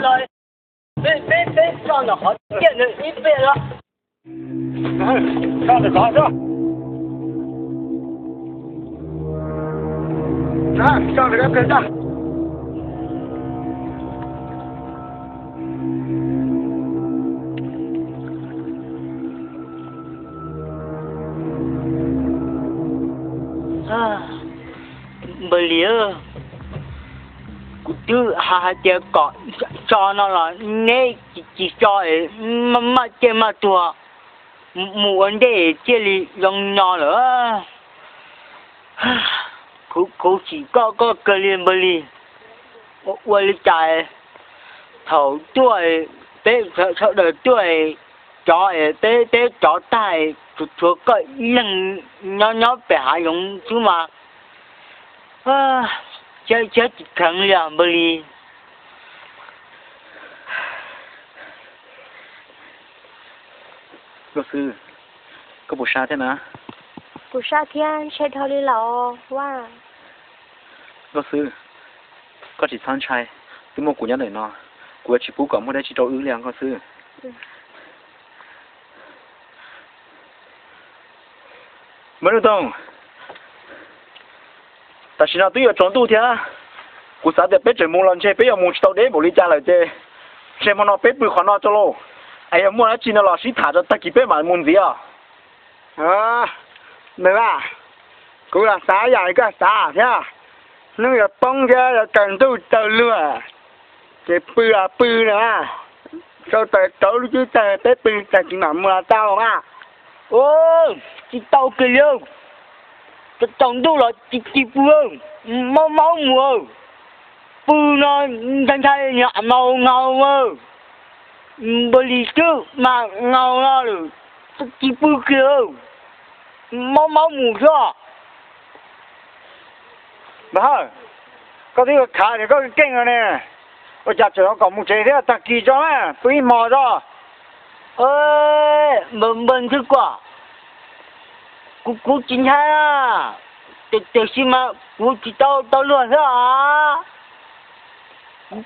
los, peb, peb, peb tso ntawm qhov tiaj ntawd ib pliag los. Tso ntawm qhov, tso ntawm qhov. Npawg Lis, kuv twb hais hais tias kom tso no los neb tsis tso es maj cej maj tuag, mus ua ntej thiaj li zoo nyo lawm. Kuv tsim koj koj kawg li npawg Lis. Ua li cas thaum tuaj peb sawv daws tuaj, cov peb peb cov tag, tshuav koj ib leeg nyob nyob pem hav zoov xwb mas, thiab tsis kheev li npawg Lis. Nkauj Xwb, koj puas sab thiab na? Kuv sab thiab, ntshe dhau li lawm Vaj. Nkauj Xwb, koj tsis txhob ntshai, twb muaj kuv nyob ntawm no, kuv yuav tsis pub kom muaj dab tsi rau wb li os Nkauj Xwb. Npawg Nuj Toog, tam sim no twb yuav tsaus ntuj thiab, kuv xav tias peb tseem mus los ntshe peb yuav mus tsis tau deb npaum li cas lawm ces, ntshe hmo no peb pw qhov no tso lauj, es yog muaj dab tsi no los sib tham rau tag kis peb mam mus ntxiv os. Npawg Vaj, kuv los xav yam li koj xav thiab, hnub yuav poob thiab yuav tsaus ntuj tsaus luag, ces pw los pw na, sau taws rauv lub cwb tawg peb pw tag kis mam mus los tau mas. Tsis tau kiag li, tsaus ntuj los tsis tsis pw, maub maub mus, pw no ntshai ntshai niag maus ngaus, npawg Lis twb mas ngaus no lawm, tsis pw kiag, maub maub mus xwb. Npawg Hawj, koj twb khav tias koj keej no ne, ua cas tseem kom mus tsev thiab, tag kis tso na, pw ib hmos tso. Npawg Ntxwg Kuam, kuv kuv tsis ntshai, tiam sis mas kuv tsis tau tau luag xwb os,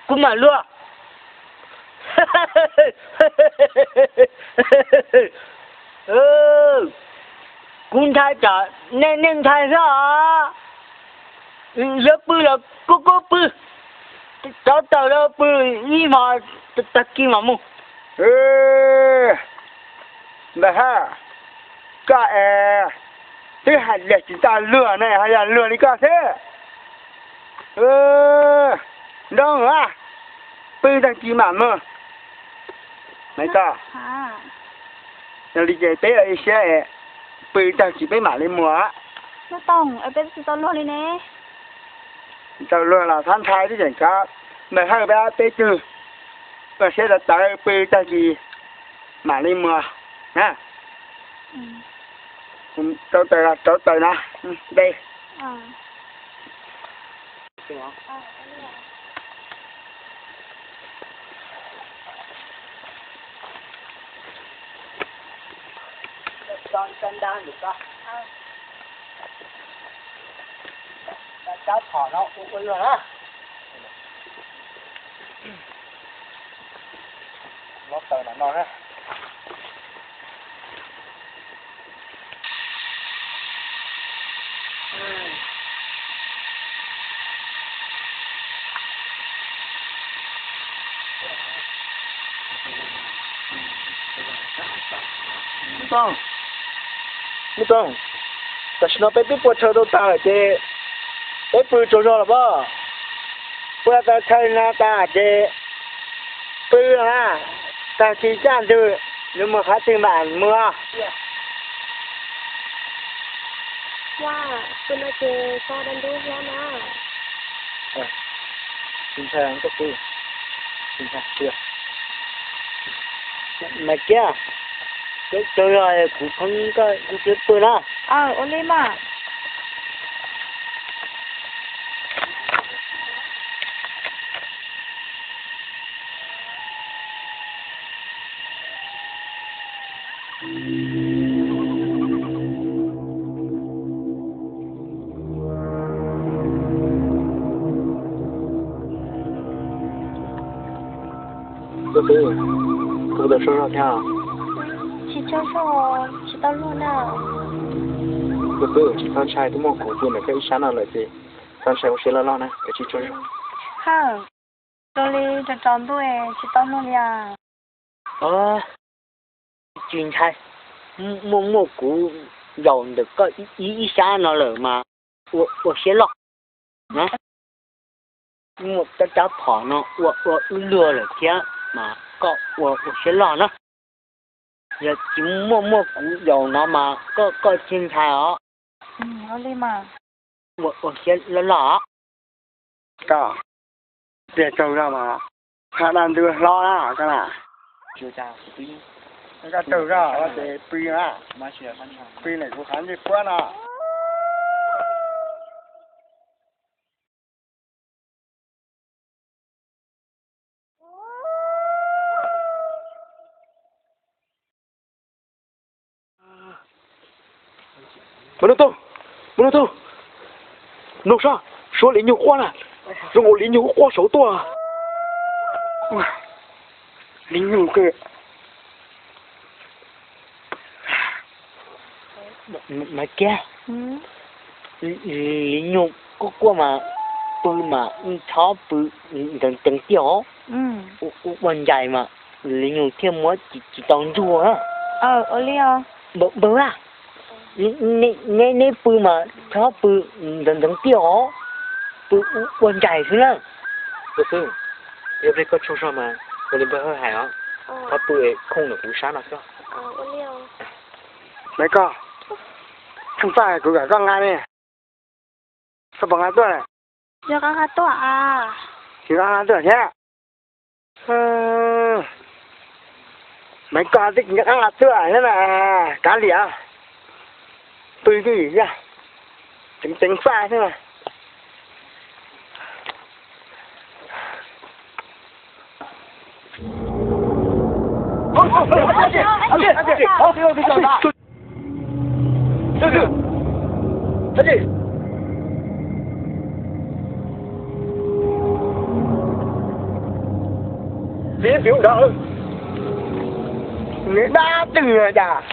kuv mam luag. Kuv ntshai tsam nej nej ntshai xwb os. Yuav pw los kuj kuj pw, rauv taws rau pw ib hmos, tag kis mam mus. Npawg Hawj, koj es twb hais tias tsis tau luag ne, ho yog luag li koj xwb. Nroo, pw tag kis mam mus. Yog li ces peb ua ib siab, pw tag kis peb mam li mus. Tsis tau luag los txhob ntshai, twb tseem kov npawg Hawj pab peb tug, ua siab rauv taws pw tag kis mam li mus na. Rauv taws, rauv taws na, de. Cab phom no ua ua luag na. Lob taws no no na. Nuj Toog, Nuj Toog, tam sim no peb twb pua rhawv tau tag lawm ces peb pw tsaug zog los pob. Pua tau chaw no tas ces pw na, tag kis kaj ntug yuav mus qhov twg mam mus. Ua, pw no ces tso dab ntub thiab na. Tsis ntshai koj pw, tsis ntshai. Maiv Kiab, tsaug zog, kuv pheej koj ib pliag pw na. Ua li mas. Tus kwv, kuv tau tsaug zog thiab. Tsis tsaug zog, tsis tau luag na. Tus kwv, txhob ntshai, twb muaj kuv pw ntawm koj ib sab no lawm ces txhob ntshai, ua siab loj loj na, kav tsij tsaug zog. Ha, zoo li tsaus tsaus ntuj tsis tau luag li as. Tsis ntshai, muaj muaj kuv zaum ntawm koj ib ib sab no lawm mas ua siab loj. Muaj cov cov phom no ua ua wb luag lawm thiab mas koj ua ua siab loj na. Yog tsis muaj muaj kuv zaum no mas koj koj tsis ntshai os. Ua siab loj loj os. Koj tiag tsaug zog mas, haj dab ntub hlob na koj na. Koj tsaug zog ces pw na, pw ntawm kuv qhov ncej puab no. Mab Nuj Toog, Mab Nuj Toog, mloog saib, suav Li Nyug quaj na, zoo nkaus Li Nyug quaj saud tuaj. Li Nyug, Maiv Kiab, Li Nyug quaj quaj mas pw mas txhob pw ntev ntev tiag os. Ua ncaim mas Li Nyug thiaj muab tsis tau ntsuag. Npawg, neb pw mas txhob pw ntev ntev tiag os, pw ua ncaim xwb na. Tus kwv, yog li koj tsaug zog mas ua li npawg hawj hais os, txhob pw khooj ntawm kuv sab no xwb. Maiv Koj, tseem faj kuv kom koj nqa ne. Koj puas nqa tuaj? Yog koj nqa tuaj a. Tsis nqa tuaj thiab. Maiv Koj twb tsis nqa tuaj thiab na, kav liam, pw twj ywm, ceev ceev faj xwb. Nws dab twg no cas,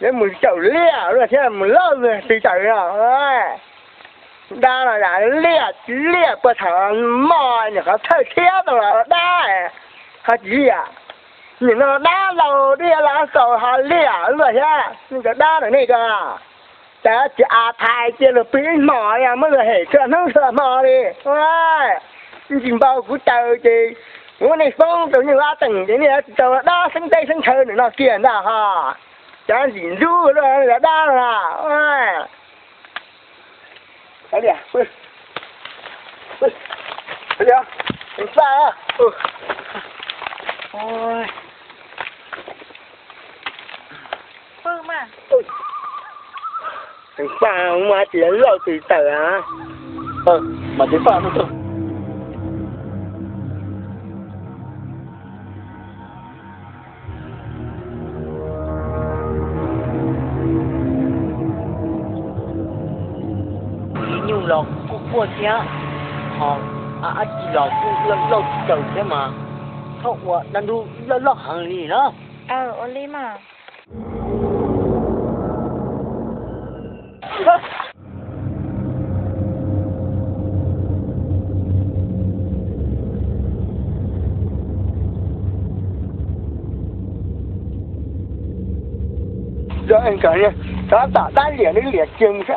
nws mus caum liaj luaj thiab mus lauj twg caum no. Dab no yam liaj liaj puag thaum moj nyuam qhuav thawj thiab tau los dab, ho tsis liaj. Nim no dab laus dib los xaus ho liaj luaj thiab. Nej cov dab ntawm nej ko, cas tsis a thais cia luag pw ib hmos, muab luag hem txhua hnub txhua hmo li. Ntsis npau kuv caw ces kuv muab nej foob rau Nyuj Vaj Teem ces nej tsis tau dab xeeb teb xeeb chaw ntawm no kiag ntag ho. Cov ntxim ntxub luaj cov dab no. Teev faj mas tsis lauj twg tawm a. Mas teev faj no. Li Nyug los kuj quaj thiab, ho dab tsi los kuj lauj tsis tawm thiab mas, txhob ua dab ntub loj loj heev li na. Ua li mas. Tab tom dab liam nws liam kiag mus.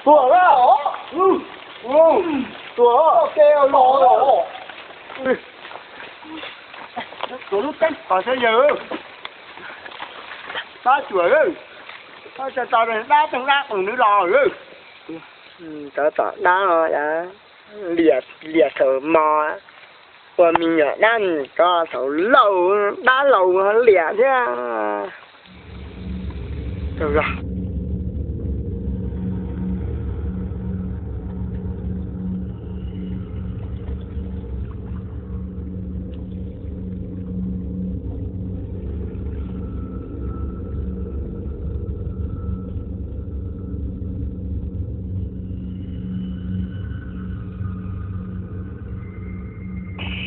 Tuag, tuag, tuag lub teeb ko thiab yawg. Dab tsuam, dab tau dab toog dab qees nws los. Tab tom dab, liam thaum hmo, ua me nyuam dab ko thaum laus, dab laus liam thiab.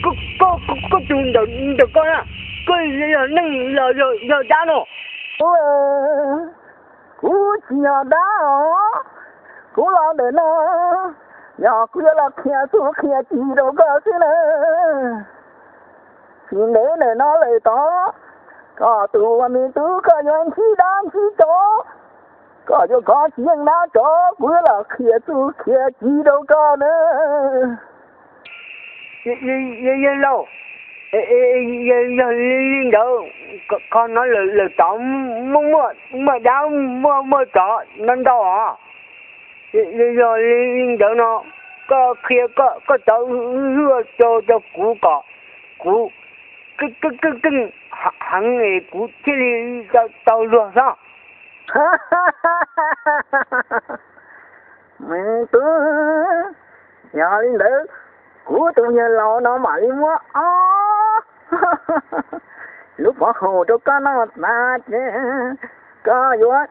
Koj, koj, koj tus ntawm, ntawm koj na, koj yog neeg los yog dab no? Kuv tsis yog dab os, kuv los ntawm no yog kuv yuav los qhia txuj qhia ci rau koj xwb na. Tsis ntev ntawm no lawm tod, koj tus ua me tub koj yuav ntsib dab ntsib tsov, koj yuav kov tsis yeej dab tsov, kuv yuav los qhia txuj qhia ci rau koj na. Yawg laus, yog li ntawd, qhov no lawm tod muaj, muaj dab muaj, muaj tsov no ntau os. Yog li ntawd no, koj qhia koj cov hwj rau kuv kom kuv keej keej heev es kuv thiaj li tau luag xwb. Me tub, yog li ntawd, kuv tus yawg laus no mam li muab ob lub pov haum rau koj noj tas ces koj yuav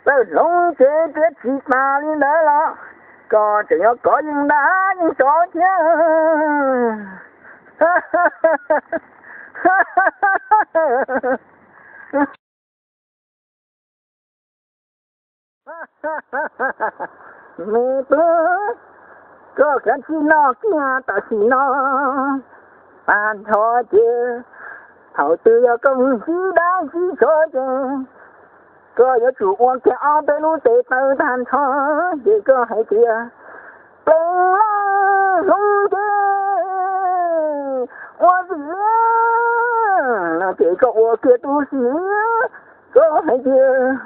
txawj hloov cev thiab tsis tas li ntawd los koj tseem yuav kov yeej dab yeej tsov thiab. Me tub, koj kav tsij noj kiag tam sim no, tag nrho ces thaum twg yog koj mus ntsib dab ntsib tsov ces koj yuav tsum ua kiag ob peb lub tes taw tag nrho ces koj hais tias, Pleev Leej hloov cev ua xim liab, no ces koj ua kiag tus xim liab, koj hais tias,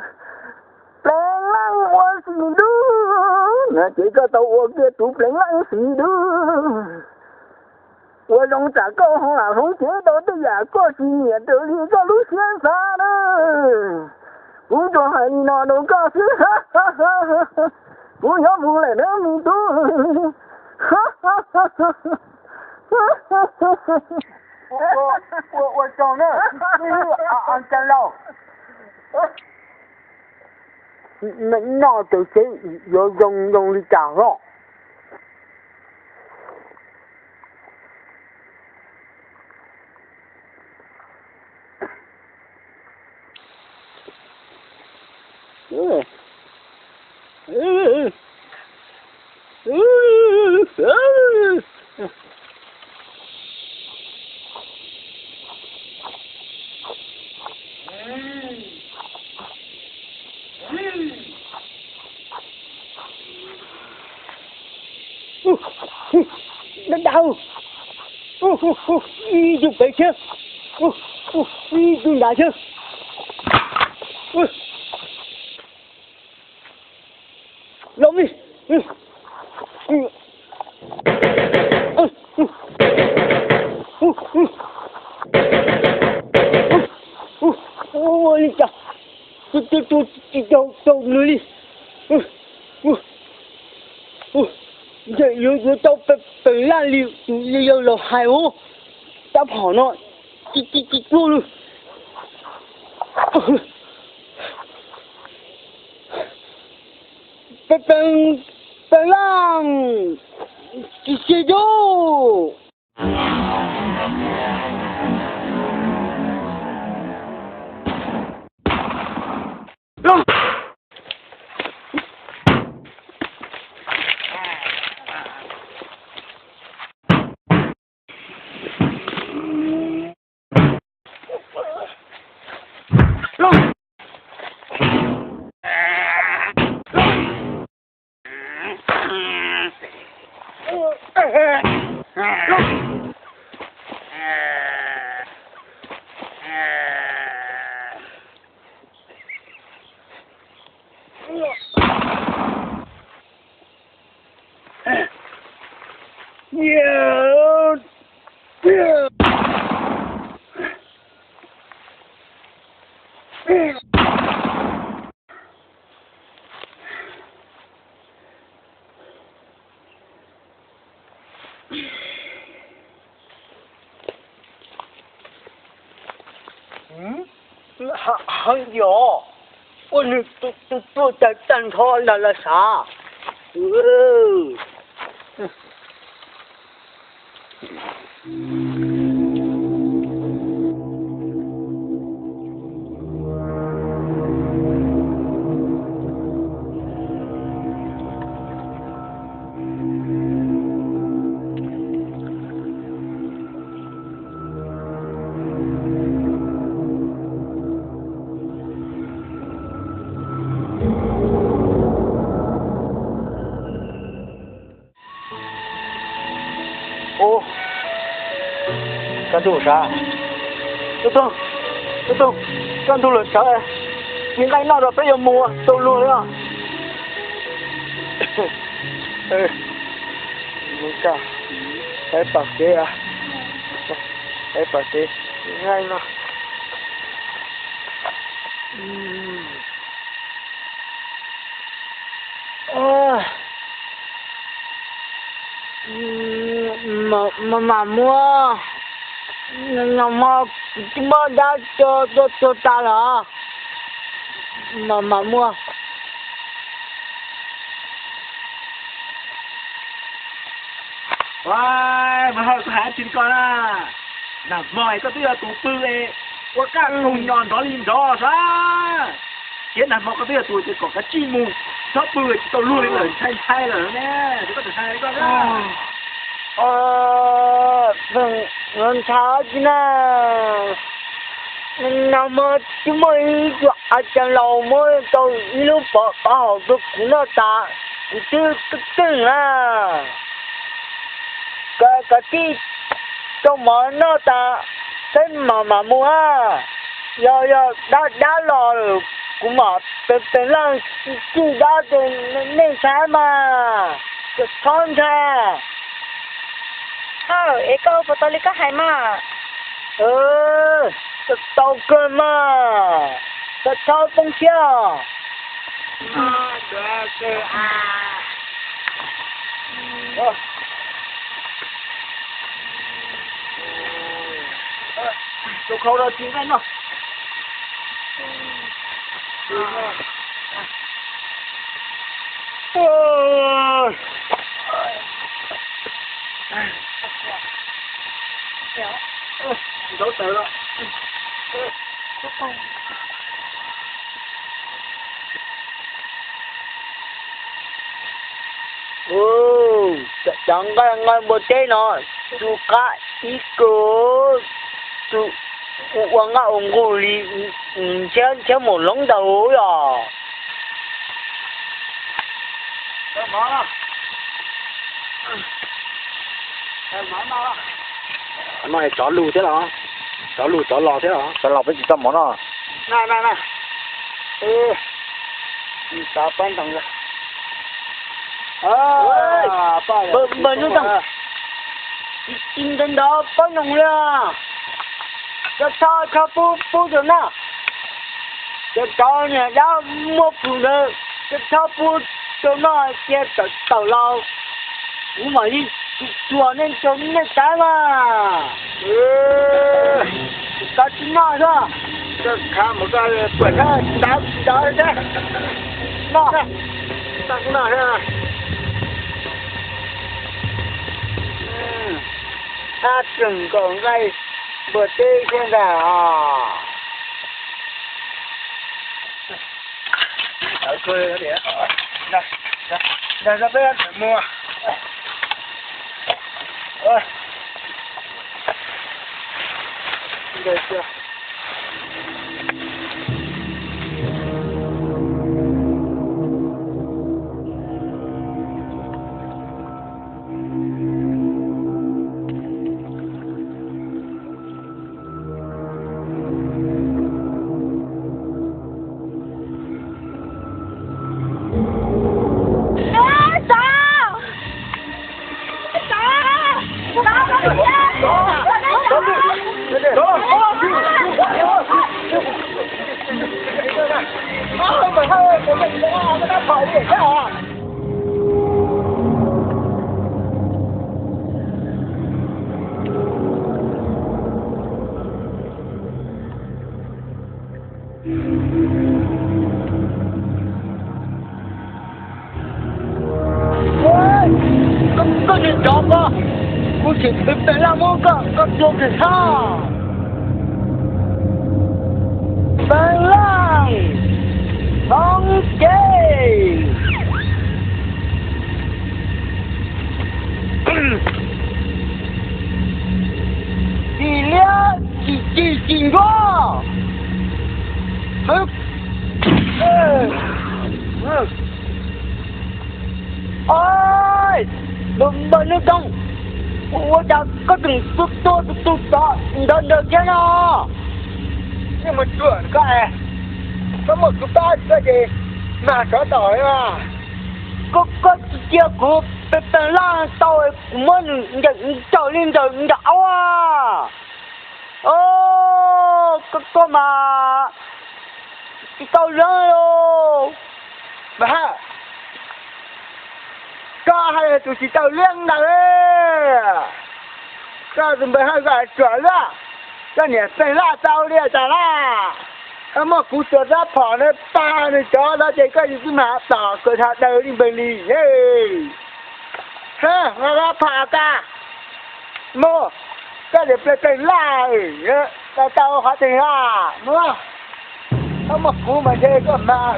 Pleev Leej ua xim dub, no ces koj tau ua kiag tus Pleev Leej xim dub. Ua zoo tsam koj ho lam hloov cev tau tej yam koj tsis nyiam raws li koj lub siab xav na. Kuv tsuas hais li no rau koj xwb, kuv yuav mus lawm na me tub. Ua tsaug na, ntxhais laus. Noj tau seb yuav zoo zoo li cas os. Dab dab, ib tug pem thiab, ib tug nrad thiab. Los me, ua li cas tsis tau nws li. Ntawm yuav yuav tau peem laj li tus yawg laus hais os, rab phom no ci ci ci tuaj lawm. Peem, peem laj, tsis xis dub. Heev yom, ua nws tuaj tag tag nrho ntag los sav. Ub, kaj ntug sav, tub tug, tub tug, kaj ntug lawm sav, tsis nqaij noj rau peb yuav mus tau luag li os. Mus kaj, peb pam kev, peb pam kev, nqaij no. Mas mam mus, nag hmo kuv twb muab dab tso tuag tas lawm, mas mam mus. Mas hawm, kuv hais dab tsi rau koj na, nag hmo koj twb yog tus pw es ua kaj ntug nyo nrov li nrov sav, thiab nag hmo koj twb yog tus kom kav tsij mus, txhob pw tsis tau luag li lawm, ntshai ntshai lawm ne, koj tseem hais koj na. Ntshai dab tsi na, nag hmo twb muaj ib tug a cag laus muab tau ib lub pov qav haum rau kuv noj tas, kuv twb keej keej na. Kav tsij rau mov noj tas, saib mam mam mus a. Yog yog dab dab los lawm, kuv mam peem peem leej tij dab rau nej saib mas, txhob ntshai. Hawm, es koj ua puas tau li koj hais mas? Tau kawg mas, txhob poob siab. Tus khau no tsis nqaij noj. Ntau tawv lawm. Cov nqaij nqaij npua teb no, tus qab ib kawg, tus ua nqaij ua nqug li ntshiab ntshiab mus loob ntawd yom. No tsov lug thiab los, tsov lug tsov los thiab los, tsov los peb tsis tau mov noj. Npawg Nuj Toog, tsis ntawd ntawd pob noog li, txhob txhob pub pub rau noj. Cov tsov niag dab muaj plhus ntawd, txhob pub rau noj cia tawm tawm los, kuv mam li tsuas nej rau nej saib mas. Tsis tau tsis noj xwb. Khav mus koj puas ntab ntab thiab. Noj, noj thiab. Ab, tseem nkaum nqaij npua teb thiab ntag os. Dag peb mus. Koj niag tsov ko, kuv Peb Paj Laj muab koj, koj tua kiag tso. Paj Laj thoob cev. Tsis liab tsis cig tsis ncuab. Ua, npawg Nuj Toog, ua cas koj tseem tua tus tub tod ntawd ntawd thiab no? Yeej mus tsuam koj, koj muaj kuv pab koj ces mag tsov tom li mas. Koj, koj tsis cia kuv Paj Laj tau, kuv muab nws ncaws ncaws li ncaws ncaws aub a. Koj, koj mas tsis tau leej los. Npawg Hawj, koj hais tus tsis tau leej ntawd, koj tus npawg Hawj kom tsuam luaj, koj niam Paj Laj tau li cas laj? Koj muab kuv tus rab phom na pag nws cov no ces koj yeej twb mag tom koj tha daws li npawg li. Hab, rab phom tas, mus, koj niam Paj Laj, tau tau qhov twg a, mus, koj muab kuv mas ntshe koj mag.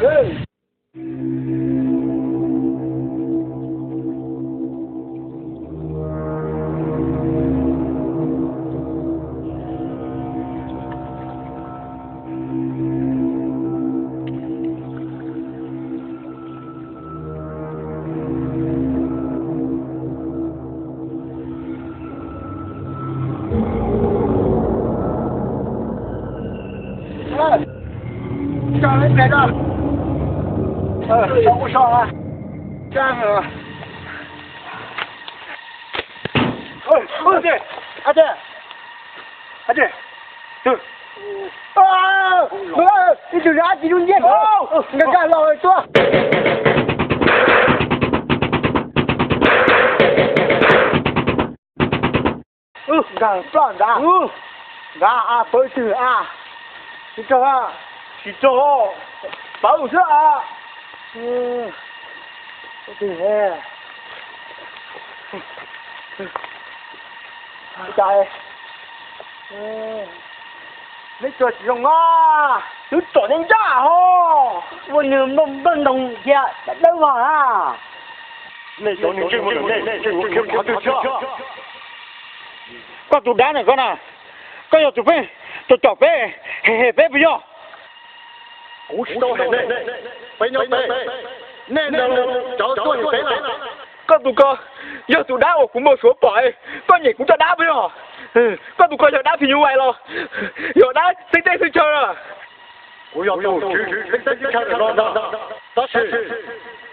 Ib tug dab tsis lub ntiag, nkag nkag los tuaj. Nkag ploj nrad, nrad a, pawv twg a? Tsis raug, tsis raug, pawv xwb a. Neb tsuas tsis zoo a, twb tsom neb ncaj ho. Ua nws npawg ntoos thiab dawb vog na. Koj tus dab na koj na, koj yog tus pheej caum caum peb, hem hem peb puas yog? Kuv tsis tau hem nej, peb nyob peb, nej ntawd cov tuaj hem peb lawm. Koj tus ko yog tus dab uas kuv mus suav pom, koj nyiam kuv cov dab puas yog? Koj tus ko yog dab phim nyuj vais los yog dab txeeb teb txeeb chaw? Kuv yog tus tswv txeeb teb txeeb chaw ntawm no ntag, tab sis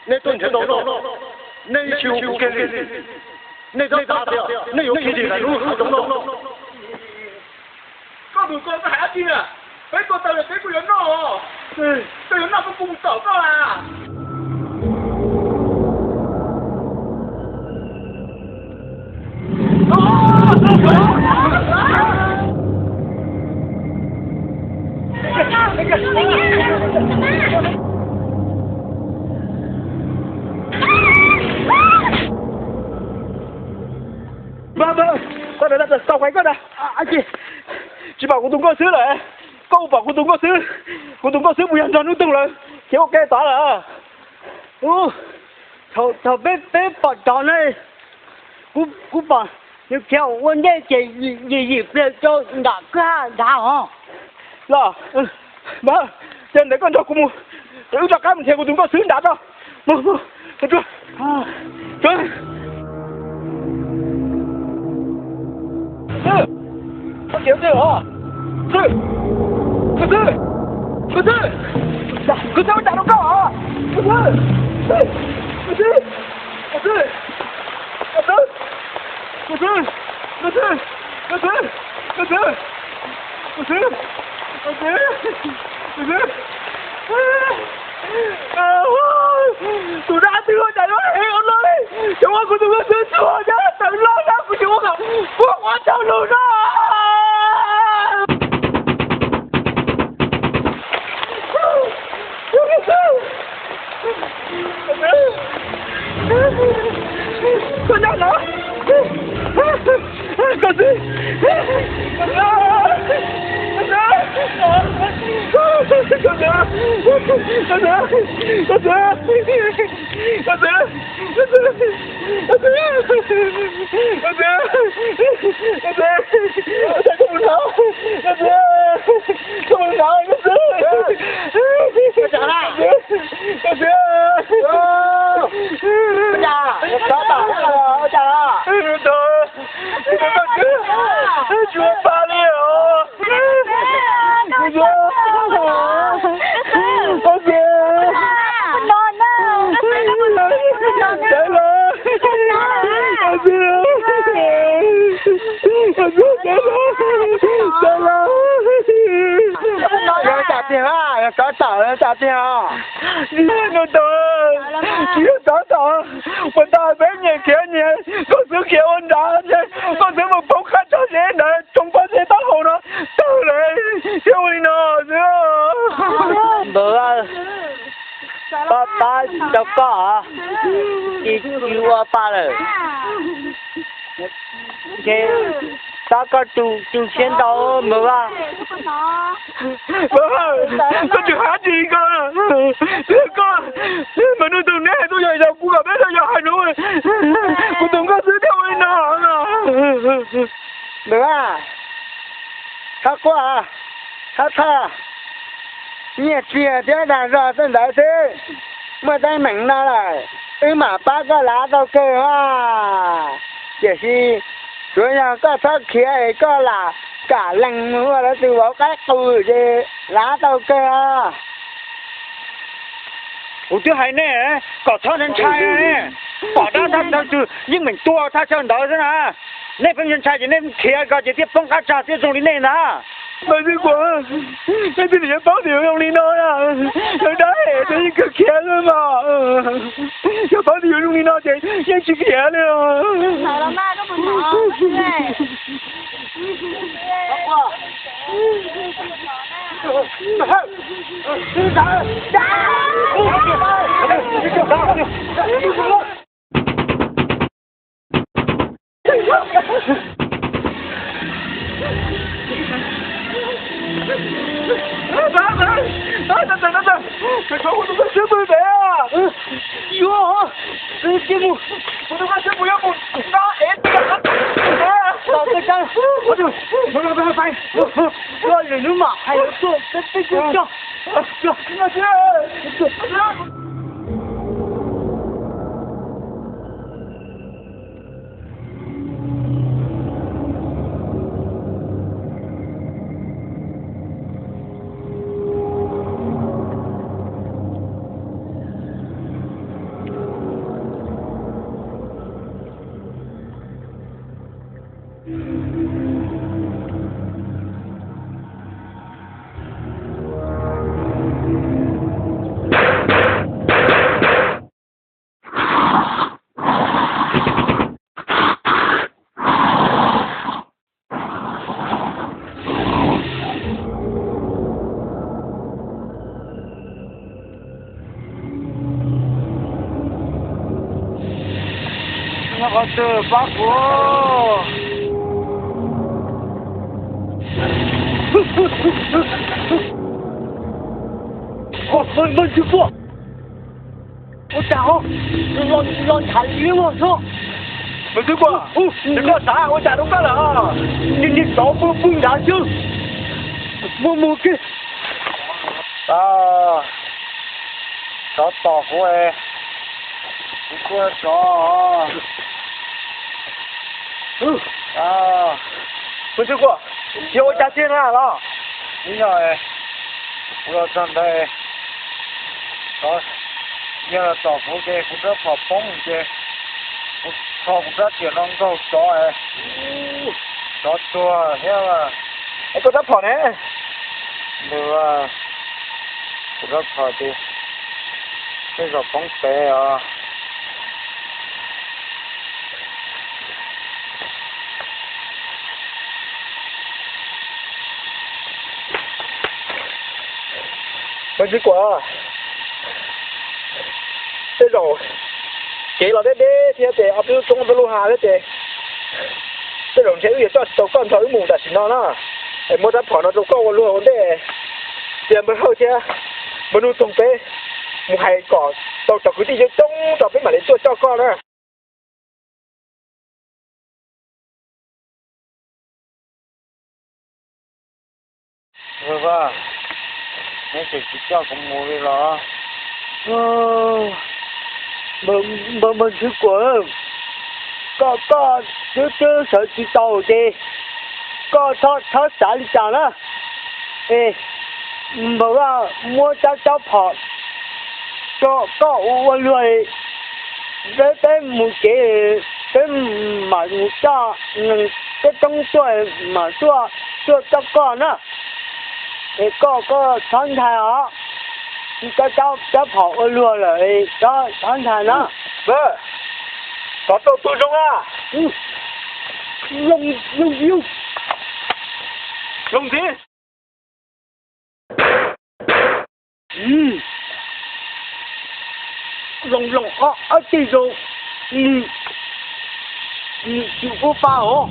nej tuaj nrhiav ntau noj, nej tsis hu kuv kiag li. Nej txhob xav tias nej yuav khiav dim lawm lub hav zoov no. Koj tus ko koj hais dab tsi na? Peb tuaj tau los peb kuj yuav noj, koj yuav noj koj kuj mus tom koj a. Npawg, koj ntawd tau hais koj na, tsis pom kuv tus nkauj xwb lawm, koj mus pom kuv tus nkauj xwb, kuv tus nkauj xwb puas yog nrog Nuj Toog lawv khiav ua ke tod lawm? Thaum peb, peb pom cov na, kuv pom nws khiav ua ntej ces yim yim pliag rau nram kwj ha nrad os. Los, ces ntawd koj nrog kuv mus, wb rov qab mus nrhiav kuv tus nkauj xwb nrad tso. Mus, mus, mus. Xwb, koj khiav twg os? Xwb, kuv xwb, kuv xwb, kuv xwb, ua cas rau koj os? Kuv xwb, kuv xwb, kuv xwb, kuv xwb, kuv xwb, kuv xwb, kuv xwb, kuv xwb, kuv xwb, kuv xwb, kuv xwb. Tus dab twg ua cas yuav heev ua luaj li, tseem ua kuv tus nkauj xwb tsuag, yog tawm los na kuv tseem ua kom kuv quaj tsaug lus no. Koj nyob no. Koj txiv, koj txiv, koj txiv, koj txiv, koj txiv, koj txiv, koj txiv, koj txiv, koj mus no, koj txiv, koj mus no, koj txiv, koj txiv, koj txiv, koj txiv, tsuav pa li os. Yog tsam tiag, yog tsov tom tsam tiag os. Nws tau, tsis yog tsov tom, puas tau peb nyias khiav nyias, koj xwb khiav ua nrad, koj xwb mus poob qab tso zeb ntawd tsoo pob zeb taub hau no tawg lawm thiab ua li no xwb. Npawg Vaj, pab pab rau koj, tsis tsis ua pa lawm. Ces pab koj tu tu siab ntau, npawg Vaj. Koj tsis hais tsis koj, koj mas nug tus neb hais tuaj yog yog kuv kom peb tau yog hais nug, kuv tus nkauj xwb thiaj ua li no. Npawg Vaj, txhob quaj, txhob thawj, nyiaj txiag thiab dag zog tej ntawd xwb, muaj teeb meem no lawm wb mam pab koj lav tau kawg os. Tiam sis tsuav yog koj txhob khiav es koj lam kam lees mus ua lawv tus vauv qaib qus ces lav tau kawg os. Kuv twb hais nej kom txhob ntshai ntshai, pom dab thaj chaw twg yeej meem tua thaj chaw ntawd xwb na. Nej pheej ntshai ces nej khiav ko ces thiaj poob qab tsag thiaj zoo li nej ntag. Mas tij kuam, nej twb yuav paub tias yuav zoo li no na, lawv dab hem twb yeej kawg khiav xwb mas. Yog paub tias yuav zoo li no ces yeej tsis khiav li os. Qhov twg pab kuv? Ua cas los ntshav li ua xwb. Mus xwb kua, nws koj xav ua cas rau koj lawm? Niag tsov pw pw nrad xwb. Muaj mus kiag. Tsov tom kuv, kuv kuj tsov. Mus xwb kua, yuav ua cas tiag na los? Ib yog kuv los txog ntawd, tsov, yog los tom kuv ces kuv rab phom poob ces kuv tho kuv rab riam no nkaug tsov, tsov tuag thiab. Es koj rab phom ne? Nws, kuv rab phom ces tej zaum poob pem os. Mus xwb kua, tej zaum kev los deb deb thiab ces ob peb lub roob ob peb lub hav thiab ces tej zaum ntshe wb yuav coj tsis tau koj nrog wb mus tam sim no na. Es muab rab phom no rau koj ua luag ua ntej, cia npawg Hawj thiab npawg Nuj Toog peb Mus hais kom tau cov kwv tij coob coob rau peb mam li tuaj coj koj na. Vaj, neb tseem tsis coj kuv mus li los? Npawg, npawg Ntxhw Kuam, koj, koj twb, twb sawv tsis tau ces koj txhob, txhob xav li cas na. Es npawg Vaj muab cov, cov phom rau koj ua, ua luag, peb, peb mus tsev, peb mam mus coj neeg coob coob tuaj mam tuaj, tuaj coj koj na. Es koj, koj txhob ntshai os, cov, cov, cov phom ua luag lawm, txhob, txhob ntshai na. Thov tau tuaj zoo a. Zoo, zoo, zoo. Zoo ntxiv. Zoo, zoo ob, ob teg zoo, nws, nws tsis ua pa os.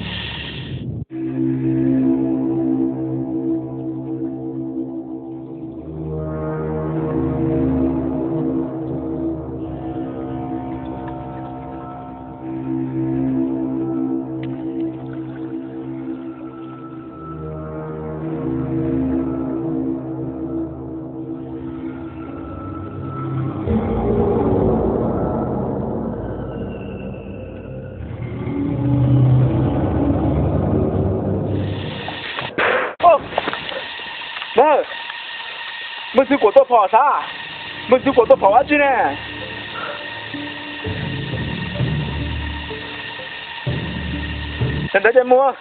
Npawg Ntxhw Kuam tua phom sav? Npawg Ntxhw Kuam tua phom ua dab tsi ne? Sawv ntawd ces mus.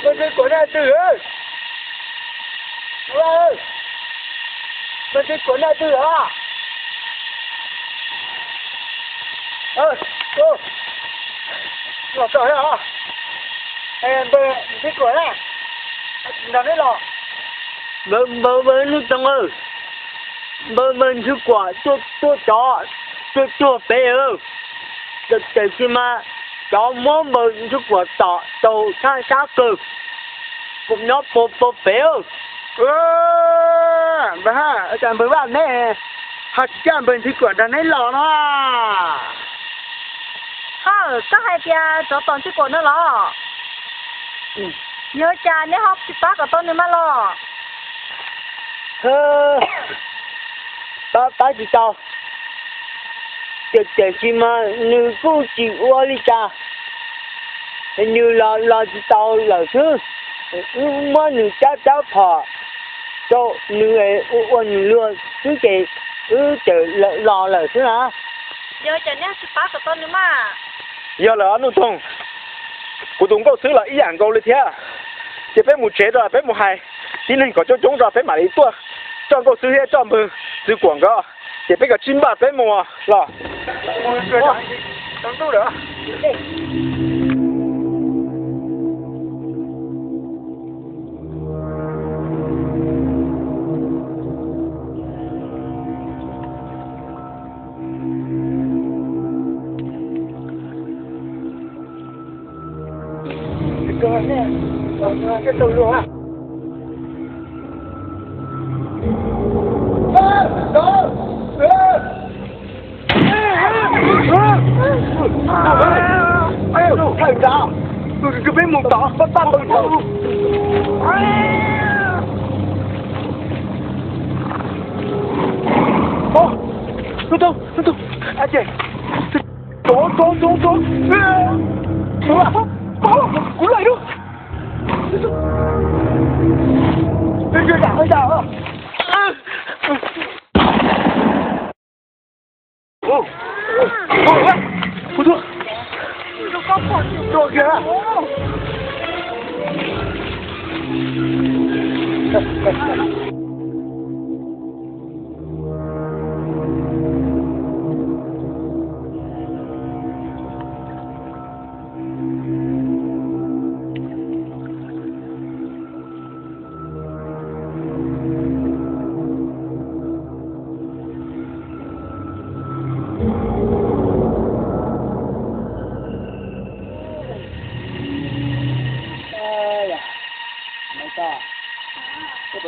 Npawg Ntxhw Kuam na twg? Npawg Ntxhw Kuam na twg os? Los txog os. Npawg Ntxhw Kuam na, nrog neb los. Npawg, npawg Nuj Toog, npawg, npawg Ntxhw Kuam tuaj, tuaj cov, tuaj cuag peb. Tiam sis mas cov muab npawg Ntxhw Kuam tom tau sab sab kawg, nyob puag puag pem. Npawg, cas npawg Vaj neb ho coj npawg Ntxhw Kuam nrog neb los no? Ho, koj hais tias tsov tom Ntxhw Kuam no los? Yog cas neb ho tsis pab kom tau nws mas los? Pab, pab tsis tau. Tiam, tiam sis mas nws kuj tsis ua li cas, nws los, los tsis tau lawm xwb. Wb muab nws cab, cab phom rau nws ua, ua nws luag xwb ces wb txawm los lawm xwb na. Yog cas neb tsis pab kom tau nws mas? Yog lawm Nuj Toog, kuv tus nkauj xwb los ib yam nkaus li thiab. Ces peb mus tsev rau peb mus hais tib neeg kom coob coob rau peb mam li tuaj coj nkauj xwb thiab coj npawg Ntxhw Kuam nkawd, ces peb kom tsib npaj peb mus los. Thawj nrad, peb mus tom pab pab npawg Ntxhw. Tus, tus, tus, tus, a ces, tus, tus, tus, tus, kuv lawm, kuv lawm.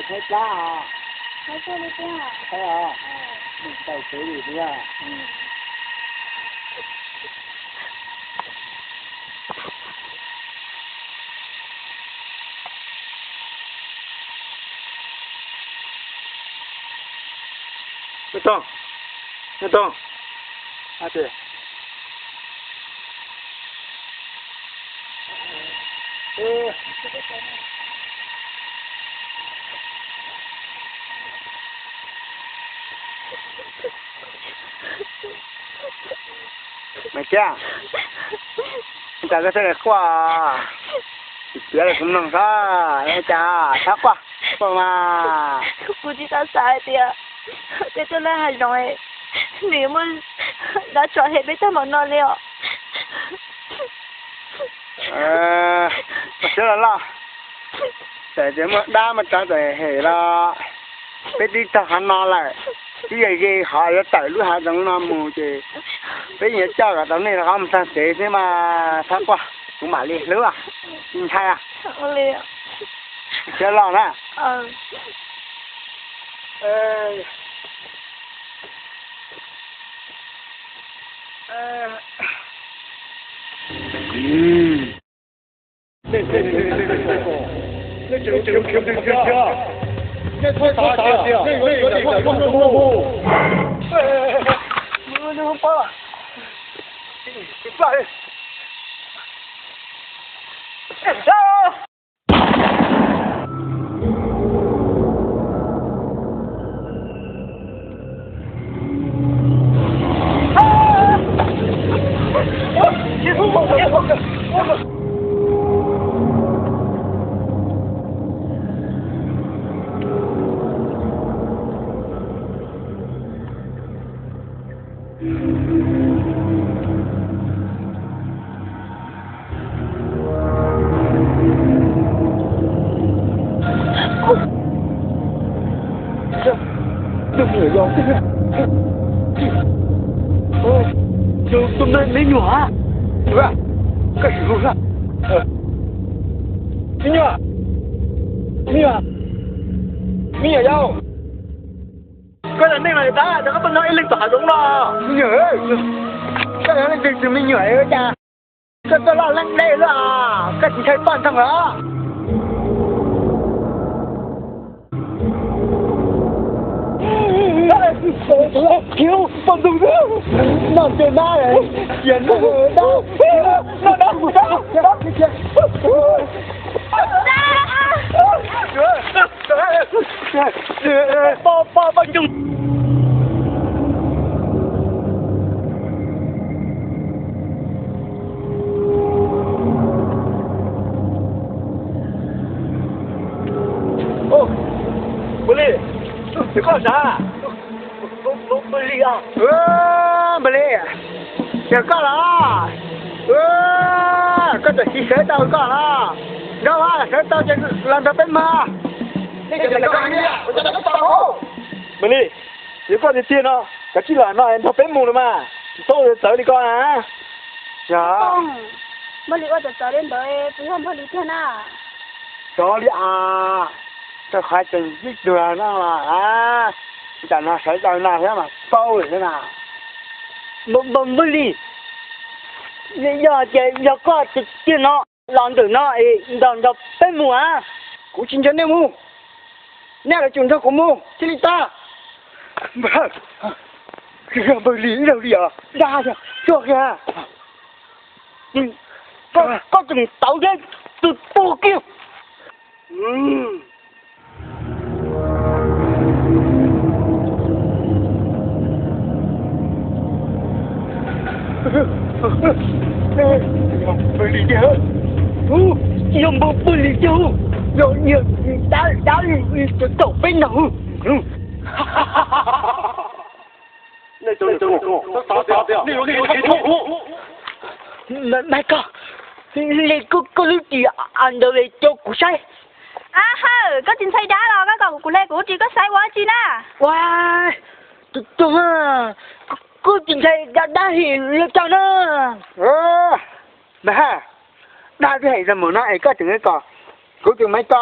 Haib plab os. Haib plab li tiag. Haib os. Mus tau tsev li tiag. Nyob Toog, Nyob Toog. Maiv Kiab, cas koj thiaj li quaj? Tsis piav li kuv mloog saib, cas thab quaj, quaj mas. Kuv tsis tau xav hais tias tej tuaj laj hav zoov nws yuav muaj dab tsov hem peb tag npaum no li os. Koj siab los loj, txawm tias muaj dab muaj tsov txawm hem los peb twb txog qhov no lawm, twb yog ze qhov yuav tawm lub hav zoov no mus ces peb yuav coj kom tau nej rov qab mus txog tsev xwb mas thab quaj, kuv mam li hlub, tsis ntshai. Siab loj na. Tus me nyuam, koj sim hu, me nyuam, me nyuam, me nyuam yau, koj yog neeg los yog dab, koj tuaj nyob ib leeg tom hav zoov no? Me nyuam, koj yog leej twg tus me nyuam cas koj tuaj loj leej deb luaj, koj tsis ntshai poj ntxoog los? Npawg Lis, koj sav? Npawg Lis, Npawg Lis, yog koj los? Koj txawm siv sawv tau koj los? Nrog sawv tau ces los nrog peb mus. Npawg Lis, yog koj tiag tiag no, kav tsij los no nrog peb mus los mas, tsis txhob ua txawv li koj na. Yog Npawg Lis ua txawv txawv li ntawd, puas yog Npawg Lis tiag na? Xyov li as, rau qhov tseem tib tug no, tam no sawv daws no thiab mas paub lawm thiab na. Npawg Lis, yog tias yog koj tiag tiag no, los ntawm no es nrog nrog peb mus a. Kuv tsis nrog nej mus, nej yuav tsum nrog kuv mus thiaj li tau. Npawg Lis, ib zaug li os, dag yog tsuag kiag. Koj tseem tauv thiab, tus tuag kiag. Yog Npawg Lis tiag, yog Npawg Lis tiag, yog niag dab dab li txog peb no. Mas koj, hle koj lub ris ntawd coj kuv saib. Ab hawm, koj tsis ntshai dab los koj kom kuv hle kuv lub ris koj saib ua dab tsi na? Ua, tus tuag, koj tsis ntshai dab dab hem li cas na? Mas dab twb hem zoo mus no es koj tseem kom kuv tus me ko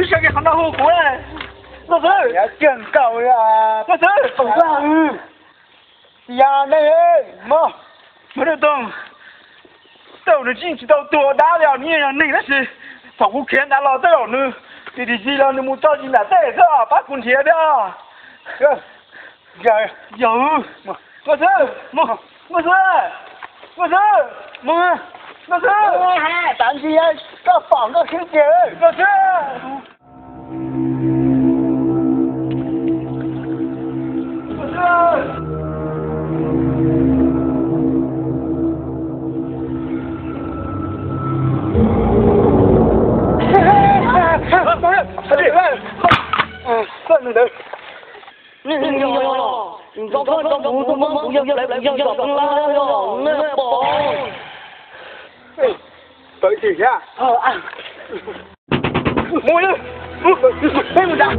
Twb sawv kiag qhov no hu kuv, Nkauj Xwb. Nkauj Xwb, yog nej, Maiv Toog, tej zaum nws tsis, tsis tau tuag dab li os, nws yeej yog neeg tab sis thaum kuv khiav ntawd los tej zaum nws dim dim zis los nws mus tso zis nram tej xwb, pab kuv nrhiav thiab. Yog, Nkauj Xwb, Nkauj Xwb, Nkauj Xwb, Nkauj Xwb, Nkauj Xwb, koj pom koj sib tiag, Nkauj Xwb. Mus, peb mus nrad.